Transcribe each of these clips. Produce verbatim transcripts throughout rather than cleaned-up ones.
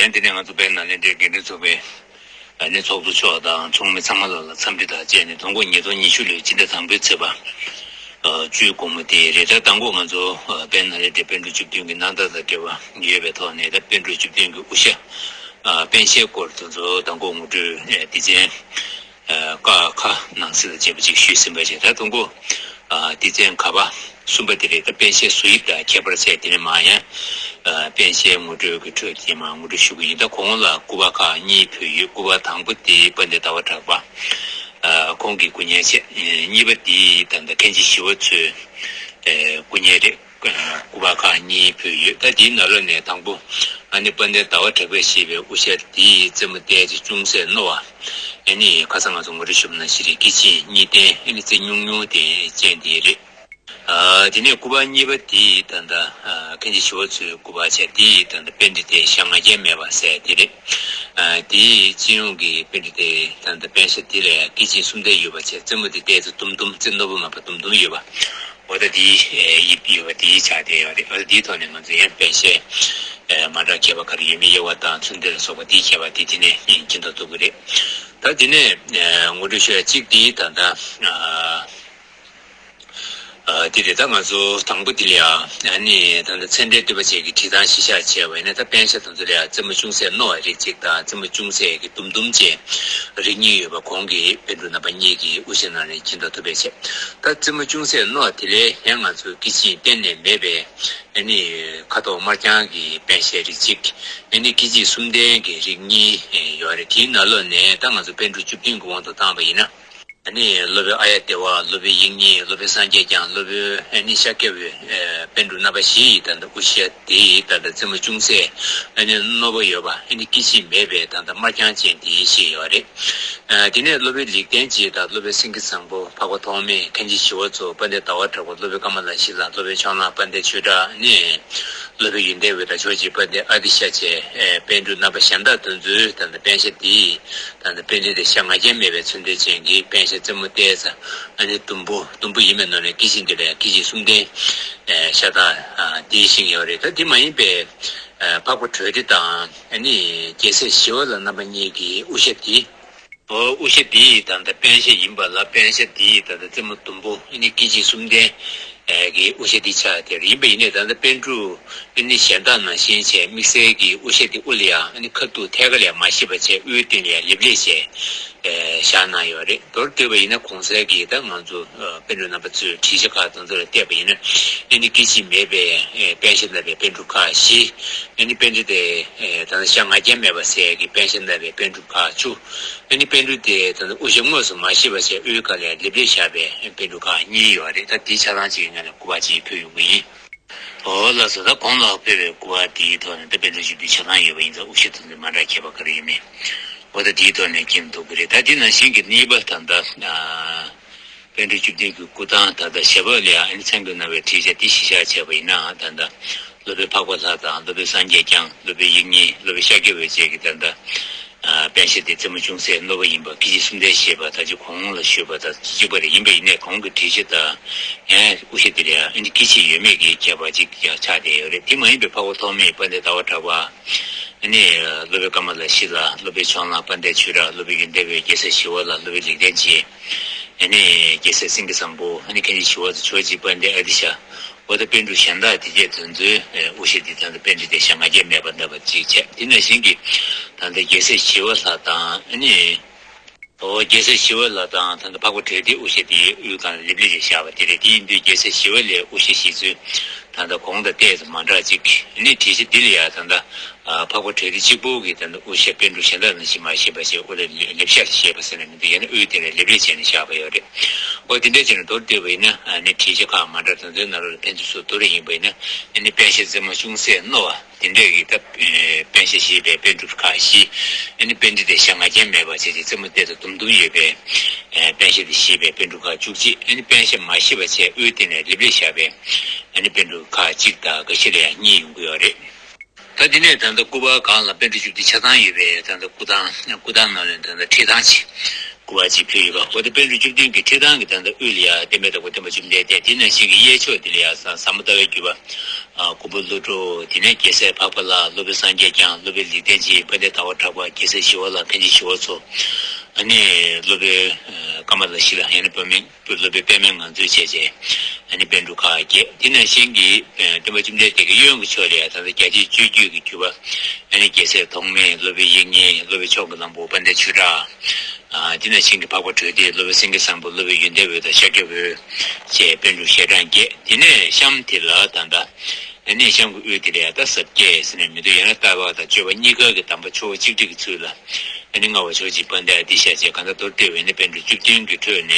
ཡང་དེ་ནས་ང་ཚོ་དཔལ་ནཱ་ལེནྡྲའི་དགེ་འདུན་ཚོགས་པའི་ཨ་ནི་ཚོགས་གཙོ་མཆོག་དང་ཚོགས་མི་ཚང་མ་ལ་ལ་འཚམས་འདྲི་དང་བཅས་ནས། དང་པོ་ཉིས་སྟོང་ཉི་ཤུ་ལོའི་སྤྱི་ཟླ་དང་པོའི་ཚེས་པ་ཨ་བཅུའི་དགོང་མོ་དེ་རེད། ད་དང་པོ་ང་ཚོ་ཨ་དཔལ་ནཱ་ལེནྡྲའི་པཎ་གྲུབ་བཅུ་བདུན་གྱི་རྣམ་ཐར་དང་འབྲེལ་བ་ཡོད་པའི་ཐོག་ནས། ད་པཎ་གྲུབ་བཅུ་བདུན་གྱི་དབུ་ཞྭ་ཨ་པཎ་ཞྭའི་སྐོར་དེ་ཚོ་དང་པོ་ངོ་སྤྲོད་ཨ་སྡེ་ཚན་ཨ་ཀ་ཁ་ནང་གསེས་ལ་བྱས་པ་ཅིག་ཞུས་ཟིན་པ་བྱས། ད་དང་པོ་ཨ་སྡེ་ཚན་ག་པ་གསུམ་པ་དེ་རེད། ད་པཎ་ཞྭའི་བཟོ་དབྱིབས་དང་ཁྱད་པར་བཅས། དེ་ནས་མར་ཡང་ཨ་པཎ་ཞྭའི་ངོ་སྤྲོད་ཀྱི་ཁྲོད་དེ་མར་ངོ་སྤྲོད་ཞུ་གི་ཡིན། ད་གོང་ལ་སྐུ་པར་ཁག་གཉིས་ཕུལ་ཡོད། སྐུ་པར་དང་པོ་དེ་དཔལ་ལྡན་ཟླ་བ་གྲགས་པ་ཨ་ཁོང་གི་སྐུ་བརྙན་བྱས། གཉིས་པ་དེ་ད་ལྟ་མཁན་ཆེན་ཞི་བ་འཚོའི་ཨ་སྐུ་བརྙན་རེད། སྐུ་པར་ཁག་གཉིས་ཕུལ་ཡོད། ད་དེའི་ནང་ལོགས་ནས་དང་པོ་ཨ་ནི་དཔལ་ལྡན་ཟླ་བ་གྲགས་པས་བཞེས་པའི་དབུ་ཞྭ་དེའི་རྩེ་མོ་ཏོག་ཙམ་ཅུང་ཟད་རྣོ་བ། ཨ་ནི་ཁ་སང་ང་ཚོ་ངོ་སྤྲོད་ཞུས་པ་ནང་བཞིན་རེད། སྐེད་ཅིག་གཉིས་ལྡན། ཨ་ནི་རྩེ་ཉུང་ཉུང་དེ་ཅན་དེ་རེད། ཨ་དེ་ནས་སྐུ་པར་གཉིས་པ་དེ་ད་ལྟ་ཨ་མཁན་ཆེན་ཞི་བ་འཚོའི་སྐུ་པར་བྱས། དེ་ད་ལྟ་པཎྜི་ཏའི་ཞྭ་ང་རྒྱལ་མེད་པ་ཟེར་དེ་རེད། ཨ་དེའི་སྤྱི་ཡོངས་ཀྱི་པཎྜི་ཏའི་ད་ལྟ་པཎ་ཞྭ་དེ་ལ་སྐེད་ཅིག་གསུམ་ལྡན་ཡོད་པ་བྱས། རྩེ་མོ་དེ་ཏོག་ཙམ་དུམ་དུམ། རྩེ་རྣོ་པོ་མ་པ་དུམ་དུམ་ཡོད་པ། འོ་ད་དེའི་ཨེ་དབྱིབས་ཡོད་པ་དེའི་ཆ་དེ་ཡོད་རེད། འོ་ད་དེའི་ཐོག་ནས་ང་ཚོ་ཡང་པཎ་ཞྭའི་ཨེ་མ་འདྲ་ཁྱད་པར་ག་རེ་ཡོད་མེད། དབྱེ་བ་དང་ཚུལ་འདི་ལ་སོགས་པ་དེའི་ཁྱད་པར་དེ་དེ་ནས་མཁྱེན་རྟོགས་ཐུབ་ཀྱི་རེད། ད་དེ་ནས་ཨེ་ངོ་སྤྲོད་ཞུ་ཡ་གཅིག་དེ་ད་ལྟ་ཨ་ཨ་དེ་རེད། ད་ང་ཚོ་དང་པོ་དེ་ལ་ཡ་ཨ་ནི་ད་ལྟ་མཚན་ལྡན་བསྟོད་པ་བཅས་ཀྱི་བྲིས་སྟངས་གཞི་བཞག་བྱས་པ་ཡིན་ན། ད་པཎ་ཞྭ་དེ་ཚོ་ལ་ཡ་རྩེ་མོ་ཅུང་ཟད་རྣོ་བ་རིགས་གཅིག་དང་རྩེ་མོ་ཅུང་ཟད་ཀྱི་དུམ་དུམ་ཅན་རིགས་གཉིས་ཡོད་པ་གོང་གི་པཎ་གྲུབ་རྣམ་པ་གཉིས་ཀྱི་དབུ་ཞྭ་ནང་ནས་མཁྱེན་རྟོགས་ཐུབ་པ་བྱས། ད་རྩེ་མོ་ཅུང་ཟད་རྣོ་བ་དེ་ལས་ཡང་ང་ཚོ་སྐེད་ཅིག་གཏན་ནས་མེད་པའི་ཨ་ནི་ཁ་དོག་དམར་རྐྱང་གི་པཎ་ཞྭ་རིགས་གཅིག་ཨ་ནི་སྐེད་ཅིག་གསུམ་ལྡན་གྱི་རིགས་གཉིས་ཡོད་རེད། དེའི་ནང་ལོགས་ནས་ད་ང་ཚོ་པཎ་གྲུབ་བཅུ་བདུན་གྱི་དབང་དུ་བཏང་བ་ཡིན་ན། ཨ་ནི་སློབ་དཔོན་ཨཱརྱ་དེ་བ། སློབ་དཔོན་དབྱིག་གཉེན། སློབ་དཔོན་སངས་རྒྱས་བསྐྱངས། སློབ་དཔོན་ཨ་ནི་ཤཱཀྱ་པའི་ཨ་པཎ་གྲུབ་རྣམ་པ་བཞི་ཡི་ད་ལྟ་དབུ་ཞྭ་དེ་ཡི་ད་ལྟ་རྩེ་མོ་ཅུང་ཟད་ཨ་ནི་རྣོ་པོ་ཡོད་པ། ཨ་ནི་སྐེད་ཅིག་མེད་པའི་ད་ལྟ་དམར་རྐྱང་ཅན་དེ་བཞི་ཡོད་རེད། ཨ་དེ་ནས་སློབ་དཔོན་ལེགས་ལྡན་འབྱེད་དང་། སློབ་དཔོན་སེང་གེ་བཟང་པོ། འཕགས་པ་ཐོགས་མེད། མཁན་ཆེན་ཞི་བ་འཚོ། དཔལ་ལྡན་ཟླ་བ་གྲགས་པ། སློབ་དཔོན་ཀ་མ་ལ་ཤཱི་ལ། སློབ་དཔོན་ཕྱོགས་གླང་དཔལ་ལྡན་ཆོས་གྲགས། ཨ་ནི་སློབ་དཔོན་ཡོན་ཏན་འོད་དང་ཕྱོགས་གཅིག་དཔལ་ལྡན་ཨ་ཏི་ཤ་བཅས་ཨ་པཎ་གྲུབ་རྣམ་པ་གཞན་དག་དེ་ཚོའི་ད་ལྟ་པཎ་ཞྭ་དེ་ཡི་ད་ལྟ་པཎྜི་ཏའི་ཞྭ་ང་རྒྱལ་མེད་པའི་མཚོན་དོན་ཅན་གྱི་པཎ་ཞྭ་རྩེ་མོ་ཏོག་ཙམ་ཨ་ནི་དུམ་བུ་དུམ་བུ་ཡིན་པའི་ནང་ནས་སྐེད་ཅིག་འདི་ལ་སྐེད་ཅིག་གསུམ་ལྡན་ཨེ་ཤ་སྟག་ཨ་དེ་བཞེངས་ཡོད་རེད། ད་དེ་མ་ཡིན་པའི་ཨ་འཕགས་པ་གྲོལ་སྡེ་དང་ཨ་ནི་རྒྱལ་སྲས་ཞི་བ་ལྷ་རྣམ་པ་གཉིས་ཀྱི་དབུ་ཞྭ་དེ། ཨོ་དབུ་ཞྭ་དེ་ཡི་ད་ལྟ་པཎ་ཞྭ་ཡིན་པ་ལ། པཎ་ཞྭ་དེ་ཡི་ད་ལྟ་རྩེ་མོ་དུམ་བུ་ཨ་ནི་སྐེད་ཅིག་གསུམ་ལྡན་ཨེ་གི་དབུ་ཞྭ་དེ་ཆགས་བསྡད་རེད། ཡིན་པ་ཡིན་ནའི་ད་ལྟ་པཎ་གྲུབ་ཨ་ནི་གཞན་དག་ནང་བཞིན་བྱས་དམིགས་བསལ་གྱི་དབུ་ཞྭ་དེ་དབུ་ལ་ཡང་ཨ་ནི་ཁ་ཐུག་ཐད་ཀ་ལ་ཡང་མ་བཞེས་པ་བྱས། དབུའི་སྟེང་ལ་ཡང་ལེབ་ལེབ་བྱས་ཨེ་བཞག་གནང་ཡོད་རེད། མདོར་བསྡུས་པ་ཡིན་ན་གོང་གསལ་གྱི་ད་ང་ཚོ་ཨ་པཎ་གྲུབ་རྣམ་པ་ཚོའི་བྲིས་ཆ་ཁག་དེ་ཚོ་ལ་བལྟས་པ་ཡིན་ན། ཨ་ནི་སྐད་ཅིག་མེད་པའི་ཨེ་པཎ་ཞྭ་བསྣམས་པའི་པཎ་གྲུབ་ཁག་བཞི། ཨ་ནི་པཎྜི་ཏའི་ཨེ་ད་ལྟ་ཞྭ་ང་རྒྱལ་མེད་པ་ཟེར་ཡག་གི་པཎ་ཞྭ་བསྣམས་པའི་པཎ་གྲུབ་ཁག་བཅུ། ཨ་ནི་པཎ་གྲུབ་དེ་ད་ལྟ་དབུ་ཞྭ་དངོས་སུ་མ་བཞེས་པ་བྱས་དབུའི་སྒང་ལ་ལེབ་ལེབ་བཞག་པའི་པཎ་གྲུབ་ཁག་གཉིས་ཡོད་རེད། ད་དེའི་ཆ་ཚང་གཅིག་གི་ངོས་ནས་སྐུ་པར་གཅིག་ཕུལ་ཡོང་གི་ཡིན། འོ་ལགས་སོ། ད་གོང་ལ་ཕུལ་བའི་སྐུ་པར་དེའི་ཐོག་ནས་ད་པཎ་གྲུབ་བཅུ་བདུན་ཆ་ཚང་ཡོད་པ་ཡིན་ཙང་། དབུ་ཞྭ་དེ་ཚོ་མ་འདྲ་ཁྱད་པར་ག་རེ་ཡོད་མེད། འོ་ད་དེའི་ཐོག་ནས་མཁྱེན་ཐུབ་ཀྱི་རེད། ད་དེ་ནང་བཞིན་གྱི་གཉིས་པ་ད་ལྟ་ཨ། པཎ་གྲུབ་བཅུ་བདུན་གྱི་སྐུ་ཐང་ད་ལྟ་ཞབས་པ་ལ་ཡང་ཨ་ནི་མཚན་གྱི་རྣམ་པའི་བྲིས་ཆ་དེ་གཞི་བཞག་བྱས་པ་ཡིན་ན། ད་ལྟ་སློབ་དཔོན་འཕགས་པ་ལྷ་དང་། སློབ་དཔོན་སངས་རྒྱས་བསྐྱངས། སློབ་དཔོན་དབྱིག་གཉེན། སློབ་དཔོན་ཤཱཀྱ་པ་བཅས་ཀྱིས་ད་ལྟ་ཨ་པཎ་ཞྭ་དེ་རྩེ་མོ་ཅུང་ཟད་རྣོ་བ་ཡིན་པ། སྐད་ཅིག་གསུམ་ལྡན་བཞེས་པ་ད་ཅི་གོང་ལ་ཞུས་པ་དང་གཅིག་པ་རེད། ཡིན་པ་ཡིན་ནའི་གོང་གི་བྲིས་ཆ་དང་ཡང་དབུ་ཞྭ་དེ་ལ་ཡང་ཨ་ནི་སྐད་ཅིག་ཡོད་མེད་ཀྱི་ཁྱད་པར་ཅིག་ཡང་ཆགས་བསྡད་ཡོད་རེད། དེ་མ་ཡིན་པའི་འཕགས་པ་ཐོགས་མེད། དཔལ་ལྡན་ཟླ་བ་གྲགས་པ། ཨ་ནི་སློབ་དཔོན་ཀ་མ་ལ་ཤཱི་ལ། སློབ་དཔོན་ཕྱོགས་གླང་དཔལ་ལྡན་ཆོས་གྲགས། སློབ་དཔོན་ཡོན་ཏན་འོད། རྒྱལ་སྲས་ཞི་བ་ལྷ། སློབ་དཔོན་ལེགས་ལྡན་འབྱེད། ཨ་ནི་རྒྱལ་སྲས་སེང་གེ་བཟང་པོ། ཨ་ནི་མཁན་ཆེན་ཞི་བ་འཚོ། ཕྱོགས་གཅིག་དཔལ་ལྡན་ཨ་ཏི་ཤ། འོ་ད་པཎ་གྲུབ་གཞན་དག་དེ་གྱད་དེ་ཚོའི་དབུ་ཞྭ་འདི་ད་ལྟ་པཎྜི་ཏའི་ཞྭ་ང་རྒྱལ་མེད་པ་བསྣམས་པ་གཅིག་བྱས། དེ་ནང་བཞིན་གྱི་ད་ལྟ་རྒྱལ་སྲས་ཞི་བ་ལྷ་དང་། ཨ་ནི་འོ་རྒྱལ་སྲས་ཞི་བ་ལྷ་དང་ད་ལྟ་འཕགས་པ་གྲོལ་སྡེའི་དབུ་ཞྭ་དེ་དབུའི་སྒང་ལ་ལེབ་ལེབ་ཅིག་བཞག་པ་དེ་རེད། དེ་ཡིན་དུས་རྒྱལ་སྲས་ཞི་བ་ལྷའི་དབུ་ཞྭ་བཞེས་ཚུལ་ད་ལྟ་གོང་དང་ཏོག་ཙམ་མ་འདྲ་ཅིག་ཨ་ནི་བྲིས་ཆ་འདི་ལ་ཡང་ད་ལྟ་ཨ་འཕགས་པ་གྲོལ་སྡེ་གཅིག་པོ་གིས་ད་ལྟ་དབུ་ཞྭ་པཎ་གྲུབ་གཞན་དག་ནང་བཞིན་མ་བཞེས་པ་བྱས། དབུ་ལ་ལེབ་ཞྭ་བཞེས་པ་ཟེར་ན་མི་འདུག་ཡང་ན་དབུའི་སྟེང་ལ་ལེབ་ལེབ་བྱས་ནས་བཞག་པ་ཡོད་རེད། འོ་དེ་འདྲ་བྱས་ནས་མདོར་བསྡུས་པ་ཡིན་ན། ཨ་ནི་བྲིས་ཆ་ཁག་མ་འདྲ་དེ་ཚོའི་ནང་ལོགས་ལ་ཕན་ཚུན་སོ་བསྡུར་ཡིན་པ་ཡིན་ན། ཨ་ནི་པཎ་ཞྭ་རྩེ་མོ་ཅུང་ཟད་རྣོ་བ་དེ་འདྲ་གི་ད་ཨེ་པཎ་ཞྭ་བཞེས་པའི་པཎ་གྲུབ་ཁག་བཞི། ཨ་ནི་པཎྜི་ཏའི་ཞྭ་ང་རྒྱལ་མེད་པ་བྱས་ཏེ་རྩེ་མོ་ཏོག་ཙམ་དུམ་དུམ་ཡོད་པའི་ཨེ་པཎ་ཞྭ་དེ་བཞེས་པའི་པཎ་གྲུབ་ཁག་བཅུ་གཅིག་ཨ་ནི་པཎ་ཞྭ་མ་བཞེས་པ་བྱས་དབུའི་སྟེང་ལ་ལེབ་ལེབ་བཞག་པའི་ཨ་ནི་པཎ་གྲུབ་ཁག་གཅིག་དང་འགའ་ཤས་ལ་ཡང་གཉིས་ཡོང་གི་ཡོད་རེད། ད་དེ་ནས་ད་ལྟ་སྐུ་པར་སྒང་ལ་པཎ་གྲུབ་བཅུ་བདུན་ཆ་ཚང་ཡོད་པའི་ད་ལྟ་སྐུ་ཐང་། སྐུ་ཐང་ནང་ལ་ད་ལྟ་ཁྲིད་ཐང་ཅིག་བ་ཅིག་ཕུལ་ཡོད་པ། འོ་དེ་པཎ་གྲུབ་བཅུ་བདུན་གྱི་ཁྲི་ཐང་གི་ད་ལྟ་དབུས་ལ་ཡ་བསྟན་པའི་བདག་པོ་སྟོན་པ་བཅོམ་ལྡན་འདས། དེ་ནང་བཞིན་གྱི་གཡས་ཕྱོགས་དེ་ལ་ཡ་ཟ་ཟ་མོ་ཟླ་བའི་བརྒྱུད་པ། ཨ་མགོན་པོ་ཀླུ་སྒྲུབ། དེ་ནས་རྒྱལ་སྲས་འཕགས་པ་ལྷ། སློབ་དཔོན་སངས་རྒྱས་བསྐྱངས། སློབ་དཔོན་ལེགས་ལྡན་འབྱེད། དཔལ་ལྡན་ཟླ་བ་གྲགས་པ། རྒྱལ་སྲས་ཞི་བ་ལྷ། མཁན་ཆེན་ཞི་བ་འཚོ། ཨ་ནི་སློབ་དཔོན་ཨ་ཀ་མ་ལ་ཤཱི་ལ། ཡང་ན་པདྨ། སློབ་དཔོན་པདྨ་ངང་ཚུལ་བཅས་བཅས། ཨ་ནི་པཎ་གྲུབ་ཁག་བརྒྱད། དེ་ནང་བཞིན་གྱི་ཨ་སྟོན་པ་བཅོམ་ལྡན་འདས་ཀྱི་གཡོན་གྱི་ཕྱོགས་ལ་ཡ་ད་ལྟ་རྒྱ་ཆེན་སྤྱོད་བརྒྱུད་ཀྱི་བརྒྱུད་པ། ཨ་ནི་རྒྱལ་སྲས་ཐོགས་མེད། སློབ་དཔོན་དབྱིག་གཉེན། སློབ་དཔོན་མཆོག་གི་གླང་པོ་དཔལ་ལྡན་ཆོས་གྲགས། ཨ་དེ་ནང་བཞིན་གྱི་འཕགས་པ་དྲོས་ཏེ། སློབ་དཔོན་སེང་གེ་བཟང་པོ། སློབ་དཔོན་ཡོན་ཏན་འོད་དང་ཤཱཀྱ་འོད་བཅས་པཎ་གྲུབ་ཞལ་གྲངས་བརྒྱད། དེ་ནས་གཤམ་དེ་ལ་ད་ལྟ་ཨ་ནི་གཤམ་གྱི་དབུས་དེ་ལ་ཡ་ད་ཟབ་རྒྱས་ཟེར་ནས་མི་འདུག་ཡང་ན་ལྟ་བ་དང་སྤྱོད་པ་གཉིས་ཀ་གི་གདམས་པ་ཕྱོགས་གཅིག་སྒྲིལ་གྱི་ཚུལ་ལ། ཨ་ནི་ལྔ་པ་ཕྱོགས་གཅིག་པ་འདི་ཨ་ཏི་ཤ་བཅས་གང་ལྟར་མདོར་བསྡུས་པས་ནི་པཎ་གྲུབ་བཅུ་བདུན་གྱི་ཁྲོད་ནས་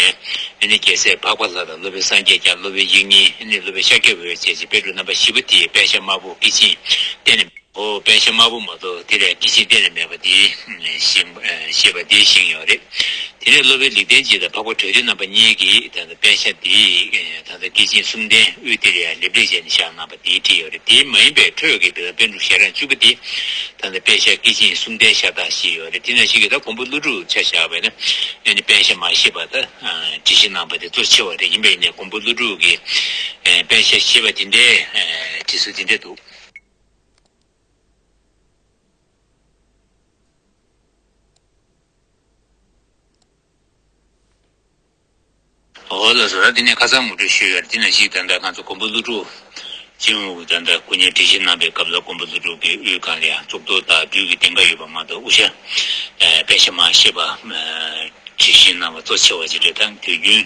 ཨ་ནི་རྒྱལ་སྲས་འཕགས་པ་ལྷ་དང་སློབ་དཔོན་སངས་རྒྱས་བསྐྱངས། སློབ་དཔོན་དབྱིག་གཉེན། ཨ་ནི་སློབ་དཔོན་ཤཱཀྱ་འོད་བཅས་ཀྱི་པཎ་གྲུབ་རྣམ་པ་བཞི་པོ་དེས་པཎ་ཞྭ་དམར་པོ་སྐེད་ཆིངས་གཏན་ནས། ཨོ་པཎ་ཞྭ་དམར་པོ་མ་གཏོགས་དེ་ལས་སྐེད་ཆིངས་གཏན་ནས་མེད་པ་དེ་ཤེས་ཤེས་པ་དེ་ཤེས་ཡོད་རེད། དེ་ནས་སློབ་དཔོན་ལེགས་ལྡན་འབྱེད་དང་འཕགས་པ་དྲོས་ཏེ་རྣམ་པ་གཉིས་ཀྱིས་ད་ལྟ་པཎ་ཞྭ་དེ་ད་ལྟ་སྐེད་ཆིངས་གསུམ་ལྡན་དབུས་དེ་ལ་ཡ་ལེབ་ལེབ་བྱས་ནས་བཞག་གནང་བ་དེ་བྲིས་ཡོད་རེད། དེ་མ་ཡིན་པའི་ཁྲོད་ཀྱི་དེ་དག་པཎ་གྲུབ་ཞལ་གྲངས་བཅུ་པ་དེ་ད་ལྟ་པཎ་ཞྭ་སྐེད་ཆིངས་གསུམ་ལྡན་ཤ་སྟག་ཞིག་ཡོད་རེད། དེ་ནང་བཞིན་གྱི་ད་མགོན་པོ་ཀླུ་སྒྲུབ་ཆ་བཞག་པ་ཡིན་ན་ཨ་ནི་པཎ་ཞྭ་མ་ཞེས་པ་ད་བྲིས་གཞི་གནང་བ་དེ་གཙོ་ཆེ་བ་རེད། ཡིན་པས་ནས་མགོན་པོ་ཀླུ་སྒྲུབ་ཀྱི་པཎ་ཞྭ་ཞེས་པ་དེ་འདྲའི་བྲིས་སྲོལ་དེ་འདྲ་འདུག་འོ་ལགས་སོ། ད་དེ་ནས་ཁ་སང་ངོ་སྤྲོད་ཞུས་ཡོད་རེད། དེ་ནང་བཞིན་ད་ལྟ་ང་ཚོ་མགོན་པོ་ཀླུ་སྒྲུབ་སྤྱི་ཡོངས་ཀྱི་ད་ལྟ་སྐུ་བརྙན་འགྲེལ་བཤད་གནང་པའི་སྐབས་ལ་མགོན་པོ་ཀླུ་སྒྲུབ་ཀྱི་དབུའི་སྒང་ལ་ཡང་གཙུག་ཏོར་དང་བདུད་ཀྱི་གདེངས་ཀ་ཡོད་པ་མ་གཏོགས་དབུ་ཞྭ་པཎ་ཞྭ་མ་ཞེས་པ་བྲིས་གཞི་གནང་བ་གཙོ་ཆེ་བ་ཅིག་རེད། ད་དུས་རྒྱུན་